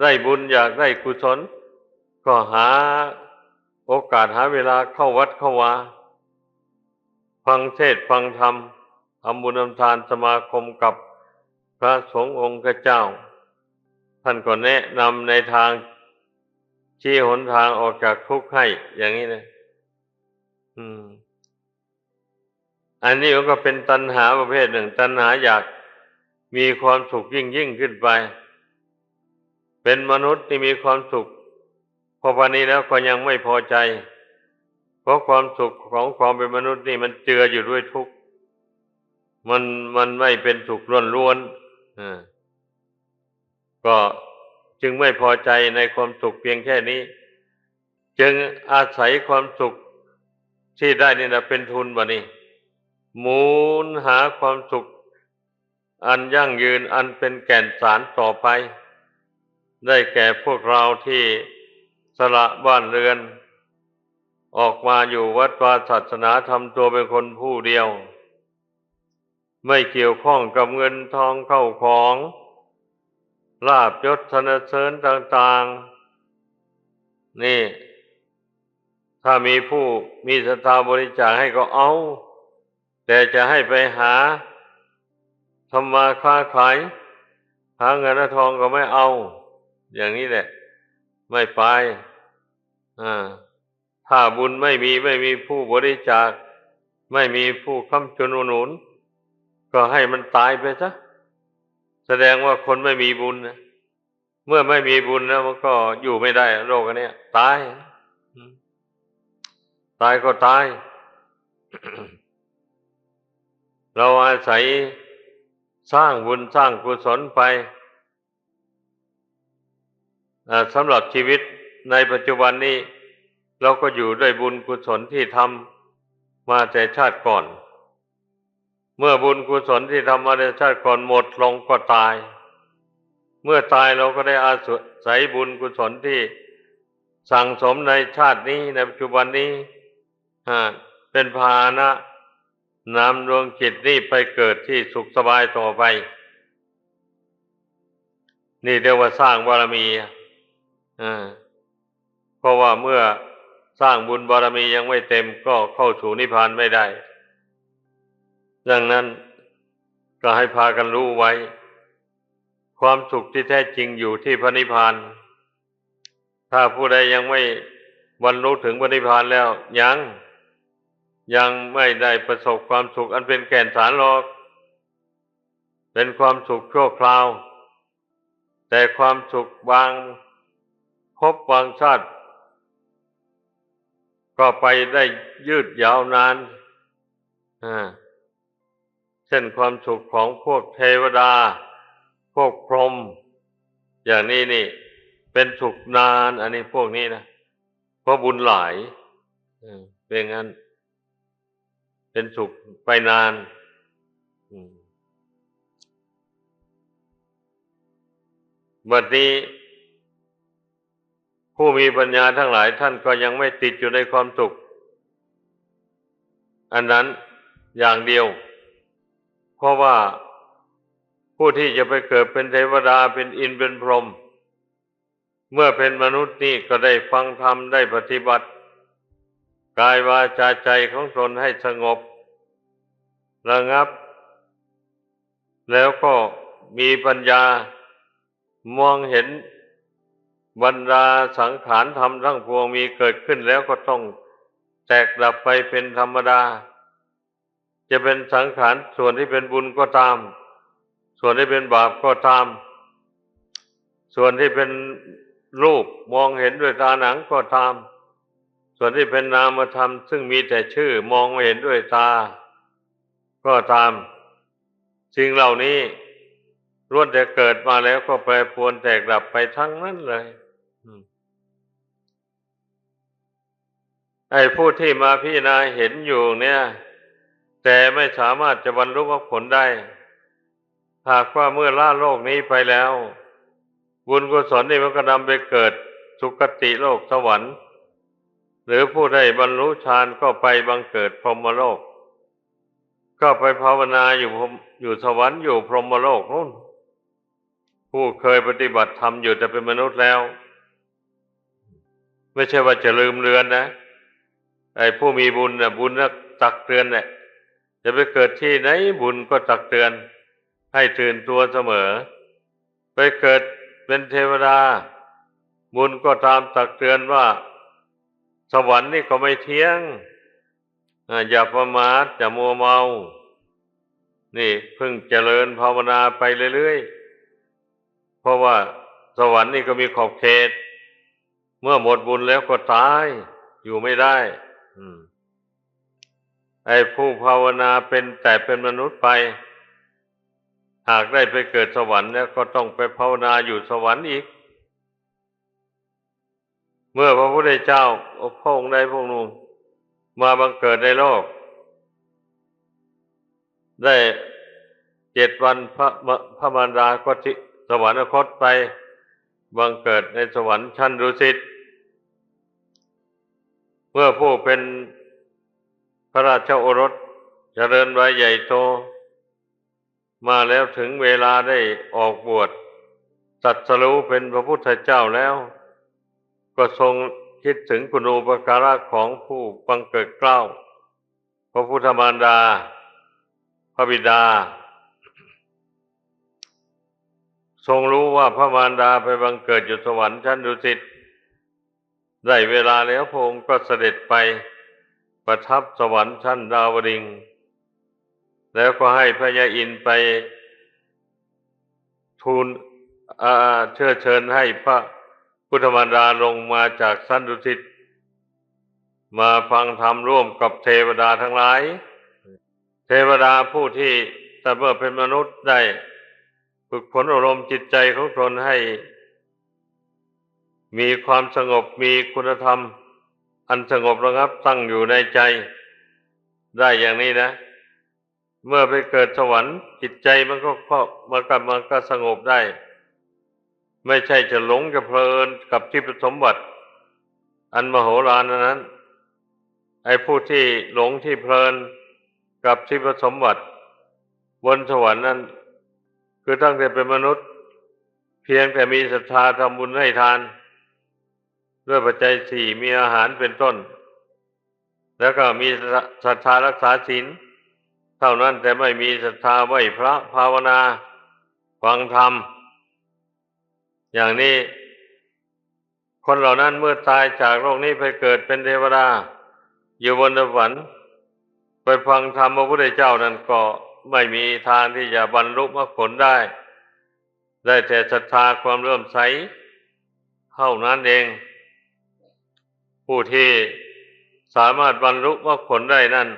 ได้บุญ อยากได้กุศล ก็หาโอกาส หาเวลาเข้าวัดเข้าวา ฟังเทศน์ฟังธรรม ทำบุญทำทาน สมาคมกับพระสงฆ์องค์เจ้า ท่านก็แนะนำในทาง ชี้หนทางออกจากทุกข์ให้ อย่างนี้นะ อืม อันนี้มันก็เป็นตัณหาประเภทหนึ่ง ตัณหาอยากมีความสุขยิ่งๆ ขึ้นไป เป็นมนุษย์ที่มีความสุข พอปานนี้แล้วก็ยังไม่พอใจ เพราะความสุขของความเป็นมนุษย์นี่มันเจืออยู่ด้วยทุกข์ มัน มันไม่เป็นสุขล้วนๆ อ่า ก็จึงไม่พอใจในความสุขเพียงแค่นี้ จึงอาศัยความสุขที่ได้นี่นะเป็นทุน บัดนี้ หมุนหาความสุขอันยั่งยืน อันเป็นแก่นสารต่อไป ได้แก่พวกเราที่สละบ้านเรือน ออกมาอยู่วัดวาศาสนา ทำตัวเป็นคนผู้เดียว ไม่เกี่ยวข้องกับเงินทองเข้าของ ลาภยศสรรเสริญต่างๆ นี่ ถ้ามีผู้มีศรัทธาบริจาคให้ก็เอา แต่จะให้ไปหาทำมาค้าขาย หาเงินหาทองก็ไม่เอา อย่างนี้แหละ ไม่ไป อ่า ถ้าบุญไม่มี ไม่มีผู้บริจาค ไม่มีผู้ค้ำจุนอุดหนุน ก็ให้มันตายไปซะ แสดงว่าคนไม่มีบุญนะ เมื่อไม่มีบุญแล้วมันก็อยู่ไม่ได้ โลกอันเนี้ย ตาย ตายก็ตาย เราอาศัยสร้างบุญสร้างกุศลไป อ่า สำหรับชีวิตในปัจจุบันนี้ เราก็อยู่ด้วยบุญกุศลที่ทำมาแต่ชาติก่อน เมื่อบุญกุศลที่ทำมาในชาติก่อนหมดลงก็ตาย เมื่อตายเราก็ได้อาศัยบุญกุศลที่สั่งสมในชาตินี้ ในปัจจุบันนี้ อ่า เป็นพาหนะนำดวงจิตนี้ไปเกิดที่สุขสบายต่อไป นี่เรียกว่าสร้างบารมี อ่า เพราะว่าเมื่อสร้างบุญบารมียังไม่เต็ม ก็เข้าสู่นิพพานไม่ได้ ดังนั้นก็ให้พากันรู้ไว้ ความสุขที่แท้จริงอยู่ที่พระนิพพาน ถ้าผู้ใดยังไม่บรรลุถึงพระนิพพานแล้ว ยัง ยังไม่ได้ประสบความสุขอันเป็นแก่นสารหรอก เป็นความสุขชั่วคราว แต่ความสุขบางภพบางชาติ ก็ไปได้ยืดยาวนาน อ่า เช่นความสุขของพวกเทวดา พวกพรหม อย่างนี้นี่ เป็นสุขนาน อันนี้พวกนี้นะ เพราะบุญหลาย เออ เป็นงั้น เป็นสุขไปนาน อืม บัดนี้ ผู้มีปัญญาทั้งหลายท่านก็ยังไม่ติดอยู่ในความสุขอันนั้นอย่างเดียว เพราะว่าผู้ที่จะไปเกิดเป็นเทวดา เป็นอินทร์ เป็นพรหม เมื่อเป็นมนุษย์นี่ก็ได้ฟังธรรม ได้ปฏิบัติ กายวาจาใจของตนให้สงบระงับ แล้วก็มีปัญญามองเห็นบรรดาสังขารธรรมทั้งปวงมีเกิดขึ้นแล้วก็ต้องแตกดับไปเป็นธรรมดา จะเป็นสังขารส่วนที่เป็นบุญก็ตาม ส่วนที่เป็นบาปก็ตาม ส่วนที่เป็นรูปมองเห็นด้วยตาหนังก็ตาม ส่วนที่เป็นนามธรรมซึ่งมีแต่ชื่อมองไม่เห็นด้วยตาก็ตาม สิ่งเหล่านี้ล้วนแต่เกิดมาแล้วก็แปรปรวนแตกดับไปทั้งนั้นเลย อืม ไอ้ผู้ที่มาพิจารณาเห็นอยู่เนี่ย แต่ไม่สามารถจะบรรลุมรรคผลได้ หากว่าเมื่อละโลกนี้ไปแล้ว บุญกุศลนี่มันก็นำไปเกิดสุคติโลกสวรรค์ หรือผู้ได้บรรลุฌานก็ไปบังเกิดพรหมโลก ก็ไปภาวนาอยู่พรหม- อยู่สวรรค์อยู่พรหมโลกนู่น ผู้เคยปฏิบัติธรรมอยู่แต่เป็นมนุษย์แล้ว ไม่ใช่ว่าจะลืมเลือนนะ ไอ้ผู้มีบุญน่ะ บุญน่ะตักเตือนแหละ จะไปเกิดที่ไหนบุญก็ตักเตือนให้ตื่นตัวเสมอ ไปเกิดเป็นเทวดา บุญก็ตามตักเตือนว่าสวรรค์นี่ก็ไม่เที่ยง อ่า อย่าประมาท อย่ามัวเมา นี่เพิ่งเจริญภาวนาไปเรื่อยๆ เพราะว่าสวรรค์นี่ก็มีขอบเขต เมื่อหมดบุญแล้วก็ตาย อยู่ไม่ได้ อืม ไอ้ผู้ภาวนาเป็นแต่เป็นมนุษย์ไป หากได้ไปเกิดสวรรค์แล้วก็ต้องไปภาวนาอยู่สวรรค์อีก เมื่อพระพุทธเจ้าพระองค์ใดพระองค์หนึ่งมาบังเกิดในโลก ได้เจ็ดวัน พระ- พระมารดาก็ที่สวรรคตไปบังเกิดในสวรรค์ชั้นดุสิต เมื่อผู้เป็นพระราชโอรสเจริญวัยใหญ่โต ມາແລ້ວ ເຖິງເວລາໄດ້ອອກບວດ ຕຣັດສະຮູ້ເປັນພະພຸດທະເຈົ້າແລ້ວ ກໍຊົງຄິດເຖິງຄຸນູປະກາລະຂອງຜູ້ບັງເກີດເກົ້າ ພະພຸດທະມານດາ ພະບິດາ ຊົງຮູ້ວ່າພະມານດາໄປບັງເກີດຢູ່ສະຫວັນຊັ້ນດຸສິດ ໄດ້ເວລາແລ້ວ ພະອົງກໍສະເດັດໄປປະທັບສະຫວັນຊັ້ນດາວະດິງ ແລ້ວກໍໃຫ້ພະຍາອິນໄປທູນ ອາ ເຊື້ອເຊີນໃຫ້ພະພຸດທະມານດາລົງມາຈາກຊັ້ນດຸສິດ ມາຟັງທຳຮ່ວມກັບເທວະດາທັງຫຼາຍ. ເທວະດາຜູ້ທີ່ແຕ່ເມື່ອເປັນມະນຸດໄດ້ຝຶກຝົນອົບຮົມຈິດໃຈຂອງຕົນໃຫ້ມີຄວາມສະຫງົບ ມີຄຸນນະທຳອັນສະຫງົບລະງັບຕັ້ງຢູ່ໃນໃຈໄດ້ຢ່າງນີ້ນະ ເມື່ອໄປເກີດສະຫວັນ ຈິດໃຈມັນກໍ ກໍ ມັນກໍ ມັນກໍສະຫງົບໄດ້ ໄມ່ໃຊ່ຈະຫຼົງຈະເພີນກັບທິບປະສົມບັດອັນມະໂຫລານອັນນັ້ນ. ໄອ້ຜູ້ທີ່ຫຼົງທີ່ເພີນກັບທິບປະສົມບັດບົນສະຫວັນນັ້ນ ຄືຕັ້ງແຕ່ເປັນມະນຸດ ພຽງແຕ່ມີສັດທາທຳບຸນໃຫ້ທານດ້ວຍປັດໄຈສີ່ ມີອາຫານເປັນຕົ້ນ ແລ້ວກໍມີສັດທາ ສັດທາລັກສາສິນເທົ່ານັ້ນ ແຕ່ໄມ່ມີສັດທາໄຫວ້ພະ ພາວະນາ ຟັງທຳ ຢ່າງນີ້ ຄົນເຫຼົ່ານັ້ນເມື່ອຕາຍຈາກໂລກນີ້ໄປເກີດເປັນເທວະດາຢູ່ບົນສະຫວັນ ໄປຟັງທຳພະພຸດທະເຈົ້ານັ້ນ ກໍໄມ່ມີທາງທີ່ຈະບັນລຸມັກຜົນໄດ້ ໄດ້ແຕ່ສັດທາຄວາມເຫຼື້ອມໃສເທົ່ານັ້ນເອງ. ຜູ້ທີ່ສາມາດບັນລຸມັກຜົນໄດ້ນັ້ນ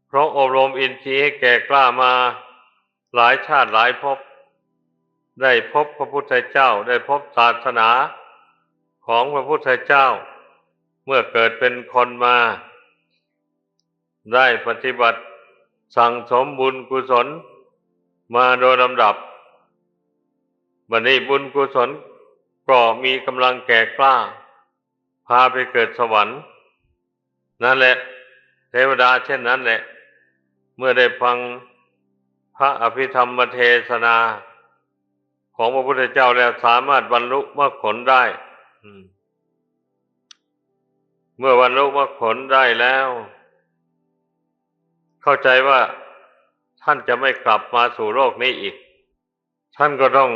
ເພາະອົບຮົມອິນຊີໃຫ້ແກ່ກ້າມາຫຼາຍຊາດຫຼາຍພົບ ໄດ້ພົບພະພຸດທະເຈົ້າ ໄດ້ພົບສາສະໜາຂອງພະພຸດທະເຈົ້າ ເມື່ອເກີດເປັນຄົນມາ ໄດ້ປະຕິບັດສັ່ງສົມບຸນກຸສົນມາໂດຍລຳດັບ. ບັດນີ້ບຸນກຸສົນກໍມີກຳລັງແກ່ກ້າ ພາໄປເກີດສະຫວັນນັ້ນແຫຼະ. ເທວະດາເຊັ່ນນັ້ນແຫຼະ ເມື່ອໄດ້ຟັງພະອະພິທຳມະເທສະນາຂອງພະພຸດທະເຈົ້າແລ້ວ ສາມາດບັນລຸມັກຜົນໄດ້. ອືມ ເມື່ອບັນລຸມັກຜົນໄດ້ແລ້ວ ເຂົ້າໃຈວ່າທ່ານຈະໄມ່ກັບມາສູ່ໂລກນີ້ອີກ. ທ່ານກໍຕ້ອງ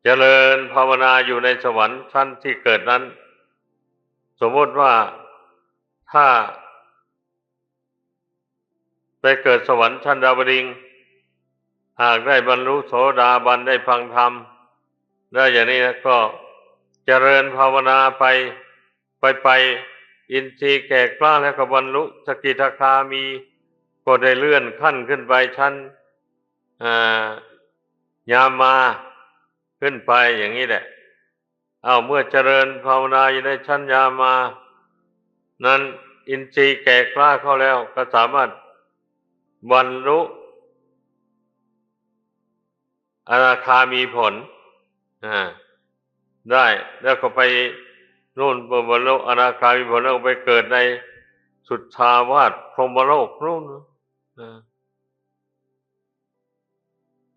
ຈະເລີນພາວະນາຢູ່ໃນສະຫວັນຊັ້ນທີ່ເກີດນັ້ນ. ສົມມຸດວ່າຖ້າໄປເກີດສະຫວັນຊັ້ນດາວະດິງ ຫາກໄດ້ບັນລຸໂສດາບັນ ໄດ້ຟັງທຳ ແລ້ວຢ່າງນີ້ນະ ກໍຈະເລີນພາວະນາໄປ ໄປ ໄປ ອິນຊີແກ່ກ້າແລ້ວກໍບັນລຸສະກິທາຄາມີ ກໍໄດ້ເລື່ອນຂັ້ນຂຶ້ນໄປຊັ້ນ ອາ ຍາມາຂຶ້ນໄປຢ່າງນີ້ແຫຼະ. ເອົາ ເມື່ອຈະເລີນພາວະນາຢູ່ໃນຊັ້ນຍາມານັ້ນ ອິນຊີແກ່ກ້າເຂົ້າແລ້ວ ກໍສາມາດບັນລຸ ອະນາຄາມີຜົນ ອາ ໄດ້ ແລ້ວກໍໄປໂນ່ນ ເມື່ອບັນລຸອະນາຄາມີຜົນແລ້ວ ກໍໄປເກີດໃນສຸດທາວາດພົມມະໂລກໂນ່ນ. ອາ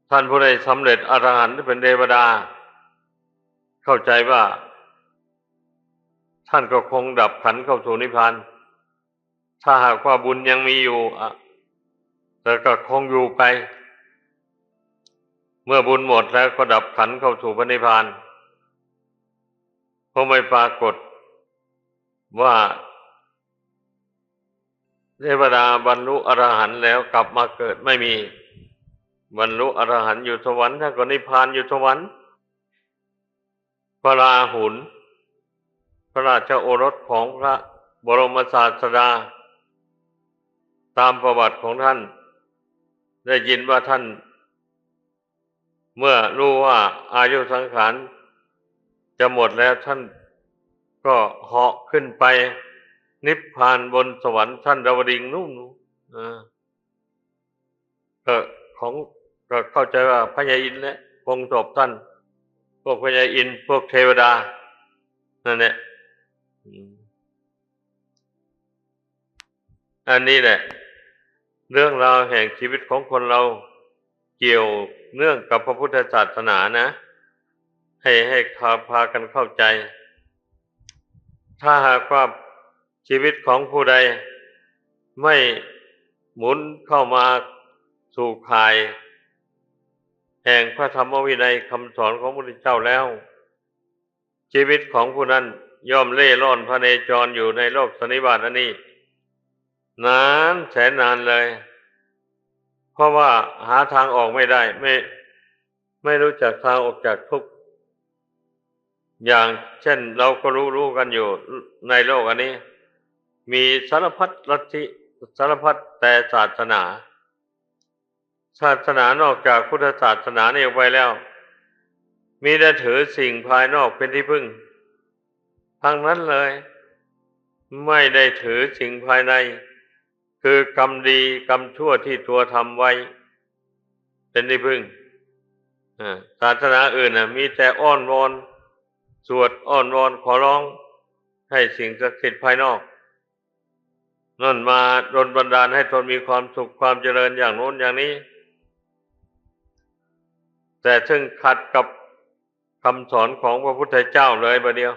ທ່ານຜູ້ໃດສຳເລັດອະລະຫັນ ຫຼື ເປັນເທວະດາ ເຂົ້າໃຈວ່າທ່ານກໍຄົງດັບຂັນເຂົ້າສູ່ນິບພານ. ຖ້າຫາກວ່າບຸນຍັງມີຢູ່ ອະ ແລ້ວກໍຄົງຢູ່ໄປ. ເມື່ອບຸນໝົດແລ້ວກໍດັບຂັນເຂົ້າສູ່ພະນິບພານ. ກໍໄມ່ປາກົດວ່າເທວະດາບັນລຸອະລະຫັນແລ້ວກັບມາເກີດ ໄມ່ມີ. ບັນລຸອະລະຫັນຢູ່ສະຫວັນ ທ່ານກໍນິບພານຢູ່ສະຫວັນ. ພະລາຫຸນ ພະລາຊະໂອລົດຂອງພະບໍລົມມະສາດສະດາ ຕາມປະຫວັດຂອງທ່ານ ໄດ້ຍິນວ່າທ່ານ ເມື່ອຮູ້ວ່າອາຍຸສັງຂານຈະໝົດແລ້ວ ທ່ານກໍເຫາະຂຶ້ນໄປນິບພານບົນສະຫວັນຊັ້ນດາວະດິງໂນ່ນ. ເອີ ກໍຂອງ ກໍເຂົ້າໃຈວ່າພະຍາອິນແຫຼະ ຄົງສົບທ່ານ ພວກພະຍາອິນ ພວກເທວະດານັ້ນແຫຼະ. ອືມ ອັນນີ້ແຫຼະ ເລື່ອງລາວແຫ່ງຊີວິດຂອງຄົນເຮົາກ່ຽວເນື່ອງກັບພະພຸດທະສາສະໜານະ ໃຫ້ ໃຫ້ພາກັນເຂົ້າໃຈ. ຖ້າຫາກວ່າຊີວິດຂອງຜູ້ໃດໄມ່ໝູນເຂົ້າມາສູ່ຂ່າຍແຫ່ງພະທຳມະວິໄນຄຳສອນຂອງພະພຸດທະເຈົ້າແລ້ວ, ຊີວິດຂອງຜູ້ນັ້ນຍ່ອມເລ່ລ່ອນພະເນຈອນຢູ່ໃນໂລກສັນນິບາດອັນນີ້ນານແສນນານເລີຍ, ເພາະວ່າຫາທາງອອກໄມ່ໄດ້, ໄມ່ ໄມ່ຮູ້ຈັກທາງອອກຈາກທຸກ. ຢ່າງເຊັ່ນ ເຮົາກໍຮູ້ໆກັນຢູ່ໃນໂລກອັນນີ້ ມີສາລະພັດລັດທິ ສາລະພັດແຕ່ສາສະໜາ. ສາສະໜານອກຈາກພຸດທະສາສະໜານີ້ອອກໄປແລ້ວ ມີແຕ່ຖືສິ່ງພາຍນອກເປັນທີ່ເພິ່ງທັງນັ້ນເລີຍ, ໄມ່ໄດ້ຖືສິ່ງພາຍໃນ ຄືກຳດີກຳຊົ່ວທີ່ຕົວທຳໄວ້ເປັນທີ່ເພິ່ງ. ອາ ສາສະໜາອື່ນນະ ມີແຕ່ອ້ອນວອນ ສວດອ້ອນວອນຂໍຮ້ອງໃຫ້ສິ່ງສັກສິດພາຍນອກນັ້ນມາດົນບັນດານໃຫ້ຕົນມີຄວາມສຸກຄວາມຈະເລີນຢ່າງໂນ້ນຢ່າງນີ້, ແຕ່ເຊິ່ງຂັດກັບຄຳສອນຂອງພະພຸດທະເຈົ້າເລີຍບາດດຽວ.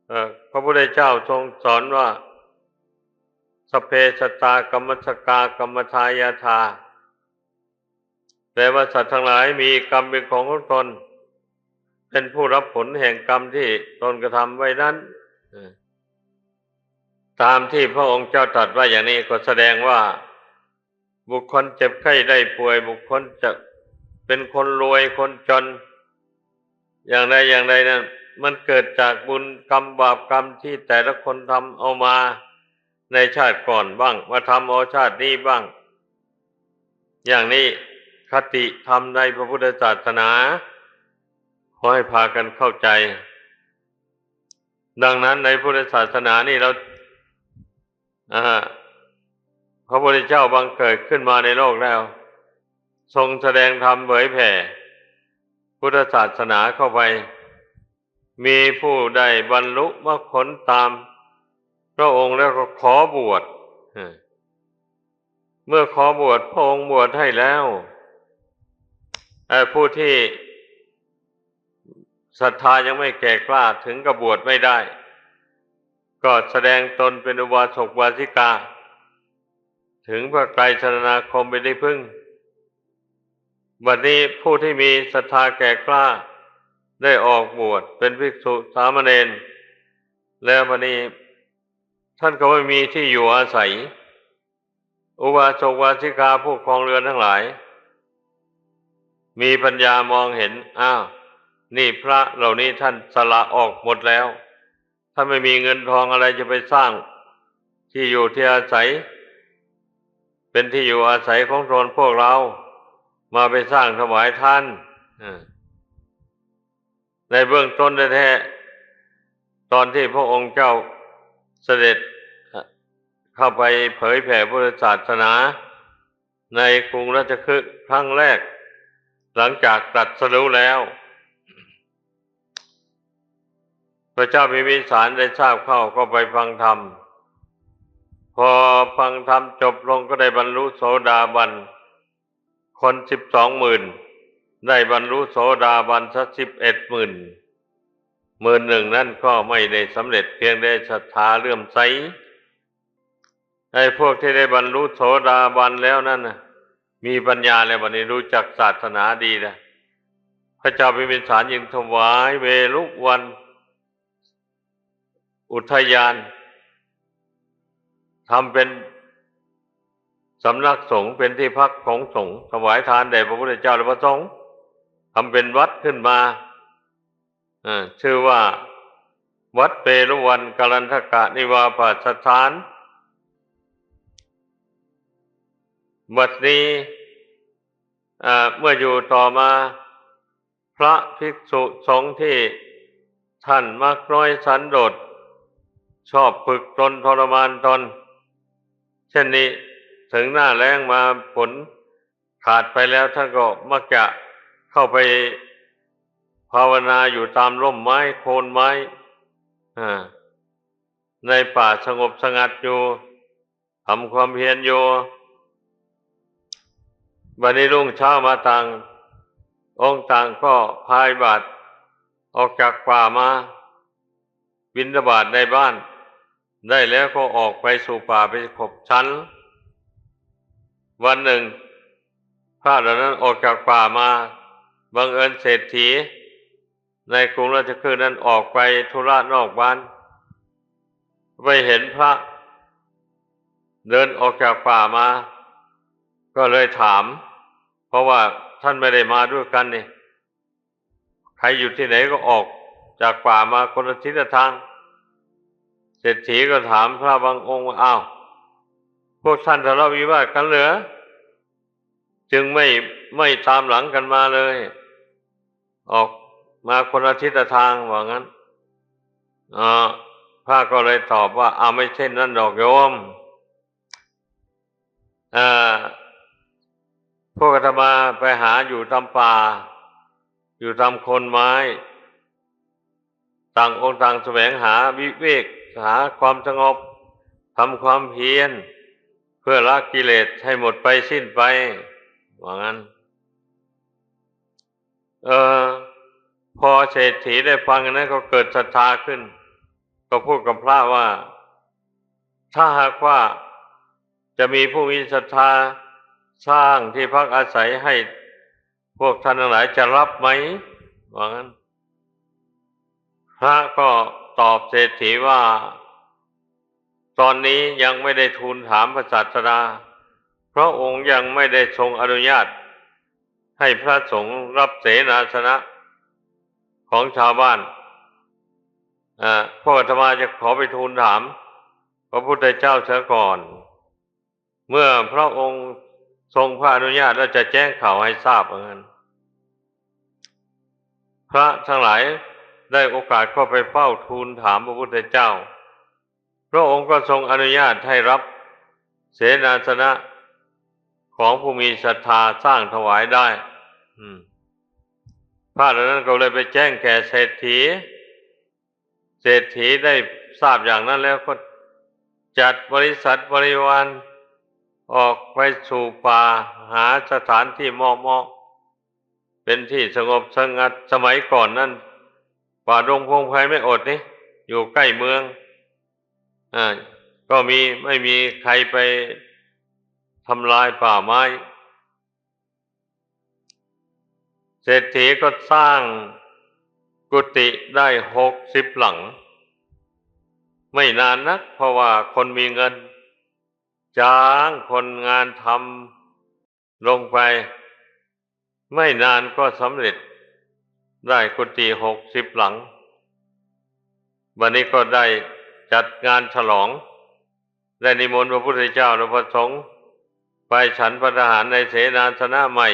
ເອີ ພະພຸດທະເຈົ້າຊົງສອນວ່າ ສັບເພສັດຕາກຳມັດສະກາກຳມັດທາຍາທາ ແປວ່າສັດທັງຫຼາຍມີກຳເປັນຂອງຂອງຕົນ, ເປັນຜູ້ຮັບຜົນແຫ່ງກຳທີ່ຕົນກະທຳໄວ້ນັ້ນ. ເອີ ຕາມທີ່ພະອົງເຈົ້າຕັດໄວ້ຢ່າງນີ້ ກໍສະແດງວ່າບຸກຄົນເຈັບໄຂ້ໄດ້ປ່ວຍ, ບຸກຄົນຈະເປັນຄົນລວຍຄົນຈົນ ຢ່າງໃດຢ່າງໃດນັ້ນ ມັນເກີດຈາກບຸນກຳບາບກຳທີ່ແຕ່ລະຄົນທຳເອົາມາໃນຊາດກ່ອນບ້າງ, ມາທຳເອົາຊາດນີ້ບ້າງ. ຢ່າງນີ້ຄະຕິທຳໃນພະພຸດທະສາສະໜາ ຂໍໃຫ້ພາກັນເຂົ້າໃຈ. ດັ່ງນັ້ນໃນພຸດທະສາສະໜານີ້ ລາວ ອາ ພະພຸດທະເຈົ້າບັງເກີດຂຶ້ນມາໃນໂລກແລ້ວ ຊົງສະແດງທຳເຜີຍແຜ່ພຸດທະສາສະໜາເຂົ້າໄປ, ມີຜູ້ໃດບັນລຸມັກຜົນຕາມພະອົງແລ້ວກໍຂໍບວດ. ເມື່ອຂໍບວດ ພະອົງບວດໃຫ້ແລ້ວ, ແຕ່ຜູ້ທີ່ ສັດທາຍັງໄມ່ແກ່ກ້າເຖິງກັບບວດໄມ່ໄດ້ ກໍສະແດງຕົນເປັນອຸບາສົກບາສິກາ ເຖິງພະໄຕສະລະນາຄົມເປັນທີ່ເພິ່ງ. ບັດນີ້ຜູ້ທີ່ມີສັດທາແກ່ກ້າໄດ້ອອກບວດເປັນພິກສຸສາມະເນນແລ້ວ, ບັດນີ້ທ່ານກໍບໍ່ມີທີ່ຢູ່ອາໄສ. ອຸບາສົກ ອຸບາສິກາ ຜູ້ຄອງເຮືອນທັງຫຼາຍ ມີປັນຍາມອງເຫັນ, ອ້າວ ນີ້ພະເຫຼົ່ານີ້ທ່ານສະຫຼະອອກໝົດແລ້ວ, ທ່ານໄມ່ມີເງິນທອງອະໄລຈະໄປສ້າງທີ່ຢູ່ທີ່ອາໄສ ເປັນທີ່ຢູ່ອາໄສຂອງຕົນ, ພວກເຮົາມາໄປສ້າງຖວາຍທານ. ເອີ ໃນເບື້ອງຕົ້ນແທ້ໆ ຕອນທີ່ພະອົງເຈົ້າສະເດັດເຂົ້າໄປເຜີຍແຜ່ພຸດທະສາສະໜາໃນກຸງລາຊະຄຶຄັ້ງແລກ ຫຼັງຈາກຕຣັດສະຮູ້ແລ້ວ, ພະເຈົ້າພິມພິສານໄດ້ຊາບເຂົ້າ ກໍໄປຟັງທຳ. ພໍຟັງທຳຈົບລົງ ກໍໄດ້ບັນລຸໂສດາບັນ. ຄົນສິບສອງໝື່ນ ໄດ້ບັນລຸໂສດາບັນຊະສິບເອັດໝື່ນ, ໝື່ນໜຶ່ງນັ້ນກໍໄມ່ໄດ້ສຳເລັດ, ພຽງແຕ່ສັດທາເຫຼື້ອມໃສ. ໄອ້ພວກທີ່ໄດ້ບັນລຸໂສດາບັນແລ້ວນັ້ນນະ ມີປັນຍາແລ້ວ, ບັດນີ້ຮູ້ຈັກສາສະໜາດີແລ້ວ, ພະເຈົ້າພິມພິສານຈຶ່ງຖວາຍເວລຸວັນ ອຸດທະຍານ, ທຳເປັນສຳນັກສົງ ເປັນທີ່ພັກຂອງສົງ, ຖວາຍທານແດ່ພະພຸດທະເຈົ້າ ແລະ ພະສົງ, ທຳເປັນວັດຂຶ້ນມາ, ເອີ ຊື່ວ່າວັດເວລຸວັນກະລັນທະກະນິວາສະຖານ. ບັດນີ້ ເອີ ເມື່ອຢູ່ຕໍ່ມາ ພະພິກສຸສົງທີ່ທ່ານມັກນ້ອຍສັນໂດດ, ຊອບຝຶກຕົນທໍລະມານຕົນ ເຊັ່ນນີ້, ເຖິງໜ້າແລ້ງມາຝົນຂາດໄປແລ້ວ, ທ່ານກໍມັກຈະເຂົ້າໄປພາວະນາຢູ່ຕາມຮົ່ມໄມ້ໂຄນໄມ້, ອາ, ໃນປ່າສະຫງົບສະຫງັດຢູ່. ທຳຄວາມພຽນຢູ່. ບັດນີ້ລຸງເຊົ້າມາ ຕ່າງອົງຕ່າງກໍພາຍບາດອອກຈາກປ່າມາ ບິນທະບາດໃນບ້ານ ໄດ້ແລ້ວກໍອອກໄປສູ່ປ່າໄປຂົບສັນ. ວັນໜຶ່ງ ພະເຫຼົ່ານັ້ນອອກຈາກປ່າມາ, ບັງເອີນເສດຖີໃນກຸງລາຊະຄຶກນັ້ນອອກໄປທຸລະນອກບ້ານ, ໄປເຫັນພະເດີນອອກຈາກປ່າມາ, ກໍເລີຍຖາມ, ເພາະວ່າທ່ານໄມ່ໄດ້ມາດ້ວຍກັນນີ້, ໃຜຢູ່ທີ່ໃດກໍອອກຈາກປ່າມາຄົນລະທິດລະທາງ. ເສດຖີກໍຖາມພະບາງອົງວ່າ, ອ້າວ, ພວກທ່ານທະເລາະວິວາດກັນເຫຼືອ ຈຶ່ງໄມ່ ໄມ່ຕາມຫຼັງກັນມາເລີຍ, ອອກມາຄົນລະທິດລະທາງ ວ່າຊັ້ນ. ເອີ ພະກໍເລີຍຕອບວ່າ, ອາ, ໄມ່ເຊັ່ນນັ້ນດອກໂຍມ. ເອີ ພວກອາດຕະມາໄປຫາຢູ່ຕາມປ່າ, ຢູ່ຕາມໂຄນໄມ້, ຕ່າງອົງຕ່າງສະແຫວງຫາວິເວກ, ຫາຄວາມສະຫງົບ, ທຳຄວາມພຽນ ເພື່ອລະກິເລດໃຫ້ໝົດໄປສິ້ນໄປ, ວ່າຊັ້ນ. ເອີ ພໍເສດຖີໄດ້ຟັງອັນນັ້ນກໍເກີດສັດທາຂຶ້ນ, ກໍພູດກັບພະວ່າ, ຖ້າຫາກວ່າຈະມີຜູ້ມີສັດທາສ້າງທີ່ພັກອາໄສໃຫ້ພວກທ່ານທັງຫຼາຍ ຈະຮັບໄໝ? ວ່າຊັ້ນ. ພະກໍຕອບເສດຖີວ່າ, ຕອນນີ້ຍັງໄມ່ໄດ້ທູນຖາມພະສາສະດາ, ພະອົງຍັງໄມ່ໄດ້ຊົງອະນຸຍາດໃຫ້ພະສົງຮັບເສນາສະນະຂອງຊາວບ້ານ. ອາ, ພວກອາດຕະມາຈະຂໍໄປທູນຖາມພະພຸດທະເຈົ້າເສຍກ່ອນ. ເມື່ອພະອົງຊົງພະອະນຸຍາດແລ້ວ ຈະແຈ້ງຂ່າວໃຫ້ຊາບ ວ່າຊັ້ນ. ພະທັງຫຼາຍໄດ້ໂອກາດກໍໄປເຝົ້າທູນຖາມພະພຸດທະເຈົ້າ, ພະອົງກໍຊົງອະນຸຍາດໃຫ້ຮັບເສນາສະນະຂອງຜູ້ມີສັດທາສ້າງຖວາຍໄດ້. ອາ, ພະເຫຼົ່ານັ້ນກໍເລີຍໄປແຈ້ງແກ່ເສດຖີ. ເສດຖີໄດ້ຊາບຢ່າງນັ້ນແລ້ວ ກໍຈັດບໍລິສັດບໍລິວານອອກໄປສູ່ປ່າ, ຫາສະຖານທີ່ເໝາະໆ ເປັນທີ່ສະຫງົບສະຫງັດ. ສະໄໝກ່ອນນັ້ນ ປ່າດົງພົງໄພໄມ້ອົດນີ້ ຢູ່ໃກ້ເມືອງ, ອາ, ກໍມີ, ໄມ່ມີໃຄໄປທຳລາຍປ່າໄມ້. ເສດຖີກໍສ້າງກຸຕິໄດ້ຫົກສິບຫຼັງ. ໄມ່ນານນັກ, ເພາະວ່າຄົນມີເງິນຈ້າງຄົນງານທຳລົງໄປ, ໄມ່ນານກໍສຳເລັດໄດ້ກຸຕິຫົກສິບຫຼັງ. ບັດນີ້ກໍໄດ້ຈັດງານສະຫຼອງ, ໄດ້ນິມົນພະພຸດທະເຈົ້າ ແລະ ພະສົງໄປສັນພັດຕາຫານໃນເສນາສະນະໃໝ່.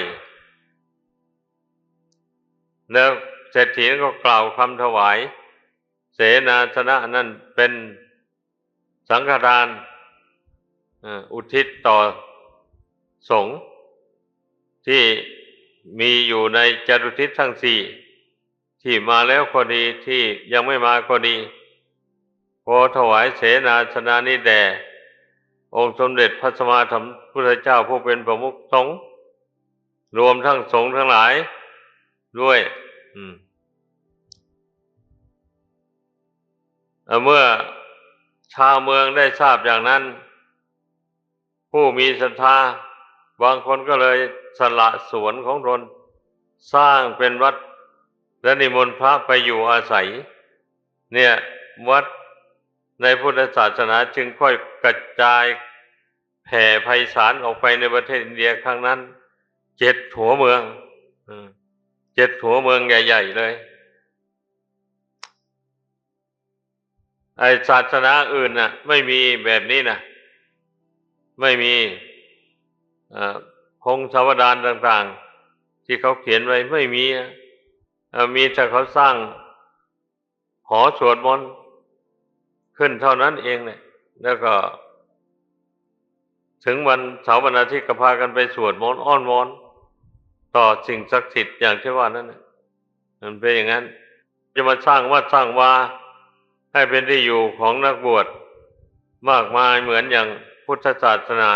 ແລ້ວເສດຖີນັ້ນກໍກ່າວຄຳຖວາຍເສນາສະນະນັ້ນເປັນສັງຄະທານ, ເອີ, ອຸທິດຕໍ່ສົງທີ່ມີຢູ່ໃນຈະຕຸທິດທັງສີ່ ທີ່ມາແລ້ວກໍດີ, ທີ່ຍັງໄມ່ມາກໍດີ, ຂໍຖວາຍເສນາສະນະນີ້ແດ່ອົງສົມເດັດພະສຳມາສຳພຸດທະເຈົ້າ ຜູ້ເປັນປະມຸກສົງ, ລວມທັງສົງທັງຫຼາຍດ້ວຍ. ອາ, ເມື່ອຊາວເມືອງໄດ້ຊາບຢ່າງນັ້ນ, ຜູ້ມີສັດທາບາງຄົນກໍເລີຍສະຫຼະສວນຂອງຕົນ ສ້າງເປັນວັດ ແລະ ນິມົນພະໄປຢູ່ອາໄສ. ເນຍ, ວັດໃນພຸດທະສາສະໜາຈຶ່ງຄ່ອຍກະຈາຍແຜ່ໄພສານອອກໄປໃນປະເທດອິນເດຍຄັ້ງນັ້ນ ເຈັດຫົວເມືອງ, ເຈັດຫົວເມືອງໃຫຍ່ໆເລີຍ. ໄອ້ສາສະໜາອື່ນນະ ໄມ່ມີແບບນີ້ນະ, ໄມ່ມີ, ເອີ, ພົງສາວະດານຕ່າງໆ ທີ່ເຂົາຂຽນໄວ້ ໄມ່ມີ, ເອີ, ມີແຕ່ເຂົາສ້າງຫໍສວດມົນຂຶ້ນເທົ່ານັ້ນເອງແຫຼະ, ແລ້ວກໍ ເຖິງວັນເສົາວັນອາທິດກໍພາກັນໄປສວດມົນອ້ອນວອນຕໍ່ສິ່ງສັກສິດຢ່າງທີ່ວ່ານັ້ນນະ. ມັນເປັນຢ່າງນັ້ນ. ຈະມາສ້າງວັດສ້າງວາໃຫ້ເປັນທີ່ຢູ່ຂອງນັກບວດມາກມາຍເໝືອນຢ່າງ ພຸດທະສາສະໜາ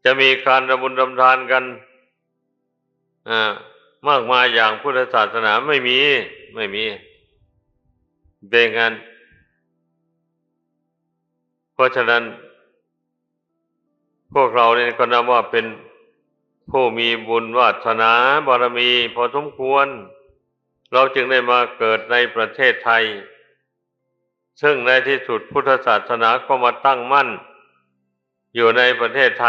ຈະມີການທຳບຸນທຳທານກັນ ອາ ມາກມາຍຢ່າງພຸດທະສາສະໜາ ໄມ່ມີ ໄມ່ມີ ເປັນຢ່າງນັ້ນ. ເພາະສະນັ້ນ ພວກເຮົານີ້ກໍນັບວ່າເປັນຜູ້ມີບຸນວາສະໜາບາລະມີພໍສົມຄວນ ເຮົາຈຶ່ງໄດ້ມາເກີດໃນປະເທດໄທ ເຊິ່ງໃນທີ່ສຸດພຸດທະສາສະໜາກໍມາຕັ້ງໝັ້ນຢູ່ໃນປະເທດໄທ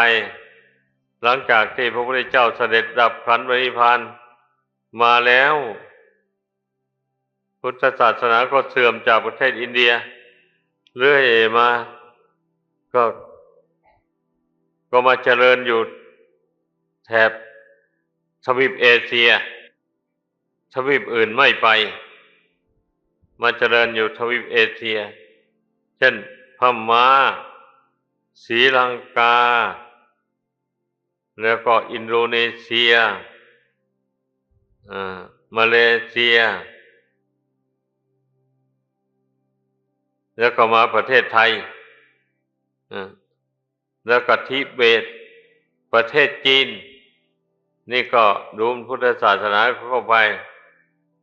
ຫຼັງຈາກທີ່ພະພຸດທະເຈົ້າສະເດັດດັບຂັນປະນິບພານມາແລ້ວ ພຸດທະສາສະໜາກໍເສື່ອມຈາກປະເທດອິນເດຍເລື້ອຍມາ ກໍ ກໍມາຈະເລີນຢູ່ແຖບທະວີບເອເຊຍ ທະວີບອື່ນໄມ່ໄປ ມາຈະເລີນຢູ່ທະວີບເອເຊຍ ເຊັ່ນ ພະມ້າ, ສີລັງກາ ແລ້ວກໍອິນໂດເນເຊຍ ອາ ມາເລເຊຍ ແລ້ວກໍມາປະເທດໄທ ອາ ແລ້ວກໍທິເບດ ປະເທດຈີນ ນີ້ກໍດູນພຸດທະສາສະໜາເຂົ້າໄປ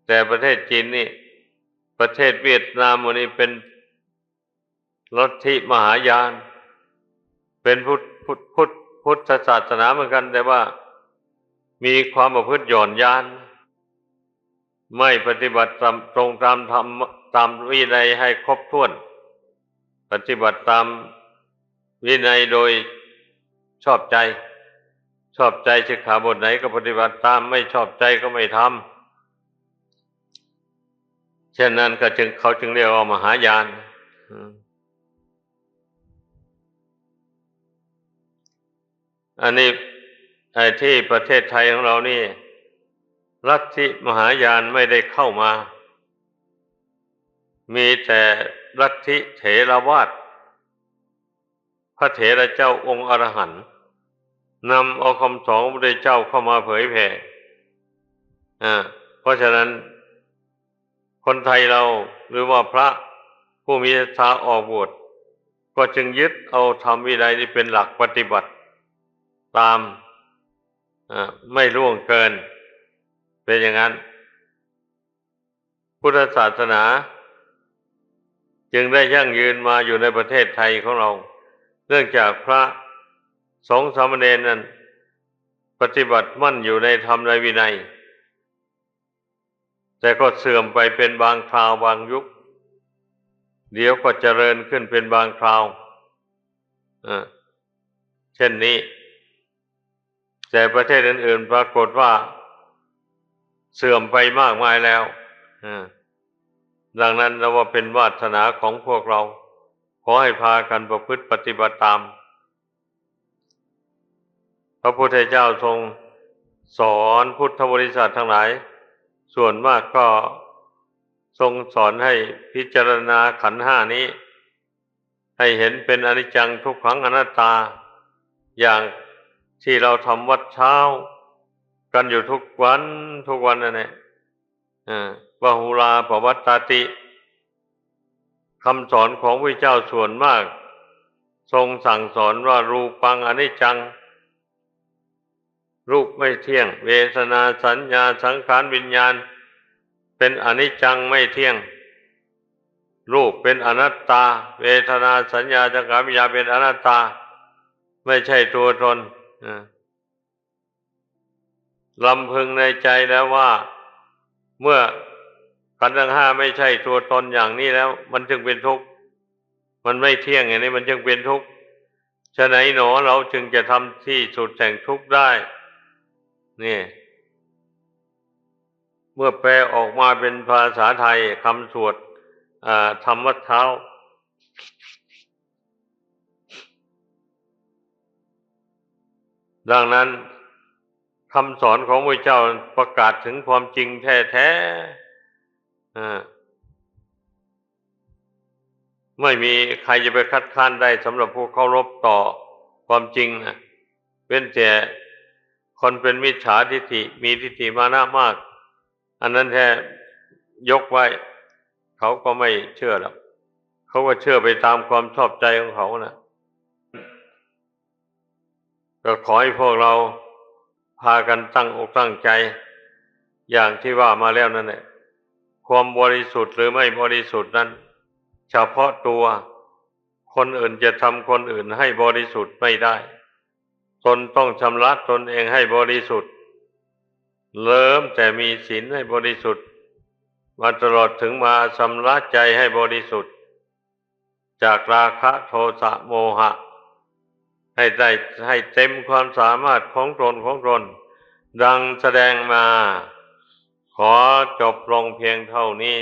ແຕ່ປະເທດຈີນນີ້ ປະເທດຫວຽດນາມ ອັນນີ້ເປັນລັດທິມະຫາຍານ ເປັນພຸດ ພຸດ ພຸດ ພຸດທະສາສະໜາເໝືອນກັນ ແຕ່ວ່າມີຄວາມປະພຶດຫຍ່ອນຢານ ໄມ່ປະຕິບັດຕາມ ຕົງຕາມທຳ ຕາມວິໄນໃຫ້ຄົບຖ້ວນ ປະຕິບັດຕາມວິໄນໂດຍຊອບໃຈ ຊອບໃຈສິກຂາບົດໃດກໍປະຕິບັດຕາມ ໄມ່ຊອບໃຈກໍໄມ່ທຳ ເຊັ່ນນັ້ນກໍຈຶ່ງ ເຂົາຈຶ່ງຮຽກວ່າມະຫາຍານ. ອັນນີ້ ໄອ້ທີ່ປະເທດໄທຂອງເຮົານີ້ ລັດທິມະຫາຍານໄມ່ໄດ້ເຂົ້າມາ ມີແຕ່ລັດທິເຖລະວາດ ພະເຖລະເຈົ້າອົງອະລະຫັນ ນຳເອົາຄຳສອນຂອງພະພຸດທະເຈົ້າເຂົ້າມາເຜີຍແຜ່ ອາ ເພາະສະນັ້ນ ຄົນໄທເຮົາ ຫຼືວ່າພະຜູ້ມີສັດທາອອກບວດ ກໍຈຶ່ງຍຶດເອົາທຳວິໄນນີ້ເປັນຫຼັກປະຕິບັດຕາມ ອາ ໄມ່ລ່ວງເກີນ ເປັນຢ່າງນັ້ນ ພຸດທະສາສະໜາຈຶ່ງໄດ້ຢັ້ງຢືນມາຢູ່ໃນປະເທດໄທຂອງເຮົາ ເນື່ອງຈາກພະສົງສາມະເນນນັ້ນປະຕິບັດໝັ້ນຢູ່ໃນທຳໃນວິໄນ ແຕ່ກໍເສື່ອມໄປເປັນບາງຄາວບາງຍຸກ ດຽວກໍຈະເລີນຂຶ້ນເປັນບາງຄາວ ເອີ ເຊັ່ນນີ້ ແຕ່ປະເທດອື່ນໆປາກົດວ່າເສື່ອມໄປມາກມາຍແລ້ວ ເອີ ດັ່ງນັ້ນ ນັບວ່າເປັນວາດສະໜາຂອງພວກເຮົາ ຂໍໃຫ້ພາກັນປະພຶດປະຕິບັດຕາມ. ພະພຸດທະເຈົ້າຊົງສອນພຸດທະບໍລິສັດທັງຫຼາຍ ສ່ວນມາກກໍຊົງສອນໃຫ້ພິຈາລະນາຂັນຫ້ານີ້ ໃຫ້ເຫັນເປັນອະນິດຈັງ ທຸກຂັງ ອະນັດຕາ ຢ່າງທີ່ເຮົາທຳວັດເຊົ້າກັນຢູ່ທຸກວັນ ທຸກວັນນັ້ນແຫຼະ ເອີ ບາຫຸລາປະວັດຕາຕິ ຄຳສອນຂອງພະເຈົ້າສ່ວນມາກຊົງສັ່ງສອນວ່າ ຮູປັງອະນິດຈັງ ຮູບໄມ່ທ່ຽງ ເວທະນາ ສັນຍາ ສັງຂານ ວິນຍານ ເປັນອະນິດຈັງ ໄມ່ທ່ຽງ ຮູບເປັນອະນັດຕາ ເວທະນາ ສັນຍາ ສັງຂານ ວິນຍານ ເປັນອະນັດຕາ ໄມ່ໃຊ່ຕົວຕົນ ເອີ ລຳເພິງໃນໃຈແລ້ວວ່າ ເມື່ອຂັນທັງຫ້າໄມ່ໃຊ່ຕົວຕົນຢ່າງນີ້ແລ້ວ ມັນຈຶ່ງເປັນທຸກ ມັນໄມ່ທ່ຽງຢ່າງນີ້ ມັນຈຶ່ງເປັນທຸກ ສະໃນໜໍ ເຮົາຈຶ່ງຈະທຳທີ່ສຸດແຫ່ງທຸກໄດ້? ນີ້ ເມື່ອແປອອກມາເປັນພາສາໄທ ຄຳສວດ ອາ ທຳວັດເຊົ້າ ດັ່ງນັ້ນ ຄຳສອນຂອງພະເຈົ້າປະກາດເຖິງຄວາມຈິງແທ້ໆ ເອີ ໄມ່ມີໃຄຈະໄປຄັດຄ້ານໄດ້ ສຳລັບຜູ້ເຄົາລົບຕໍ່ຄວາມຈິງນະ ເວັ້ນແຕ່ຄົນເປັນມິດສາທິດຖິ ມີທິດຖິມານະມາກ ອັນນັ້ນແທ້ຍົກໄວ້ ເຂົາກໍໄມ່ເຊື່ອດອກ ເຂົາກໍເຊື່ອໄປຕາມຄວາມຊອບໃຈຂອງເຂົານະ. ກໍขอให้พวกเราพากันตั้งอกตั้งใจ อย่างที่ว่ามาแล้วนั่นแหละ ความบริสุทธิ์หรือไม่บริสุทธิ์นั้น เฉพาะตัว คนอื่นจะทำคนอื่นให้บริสุทธิ์ไม่ได้ ตนต้องชำระตนเองให้บริสุทธิ์ เริ่มแต่มีศีลให้บริสุทธิ์ มาตลอดถึงมาชำระใจให้บริสุทธิ์ จากราคะโทสะโมหะ ให้ได้ ให้เต็มความสามารถของตนของตน ดังแสดงมา ขอจบลงเพียงเท่านี้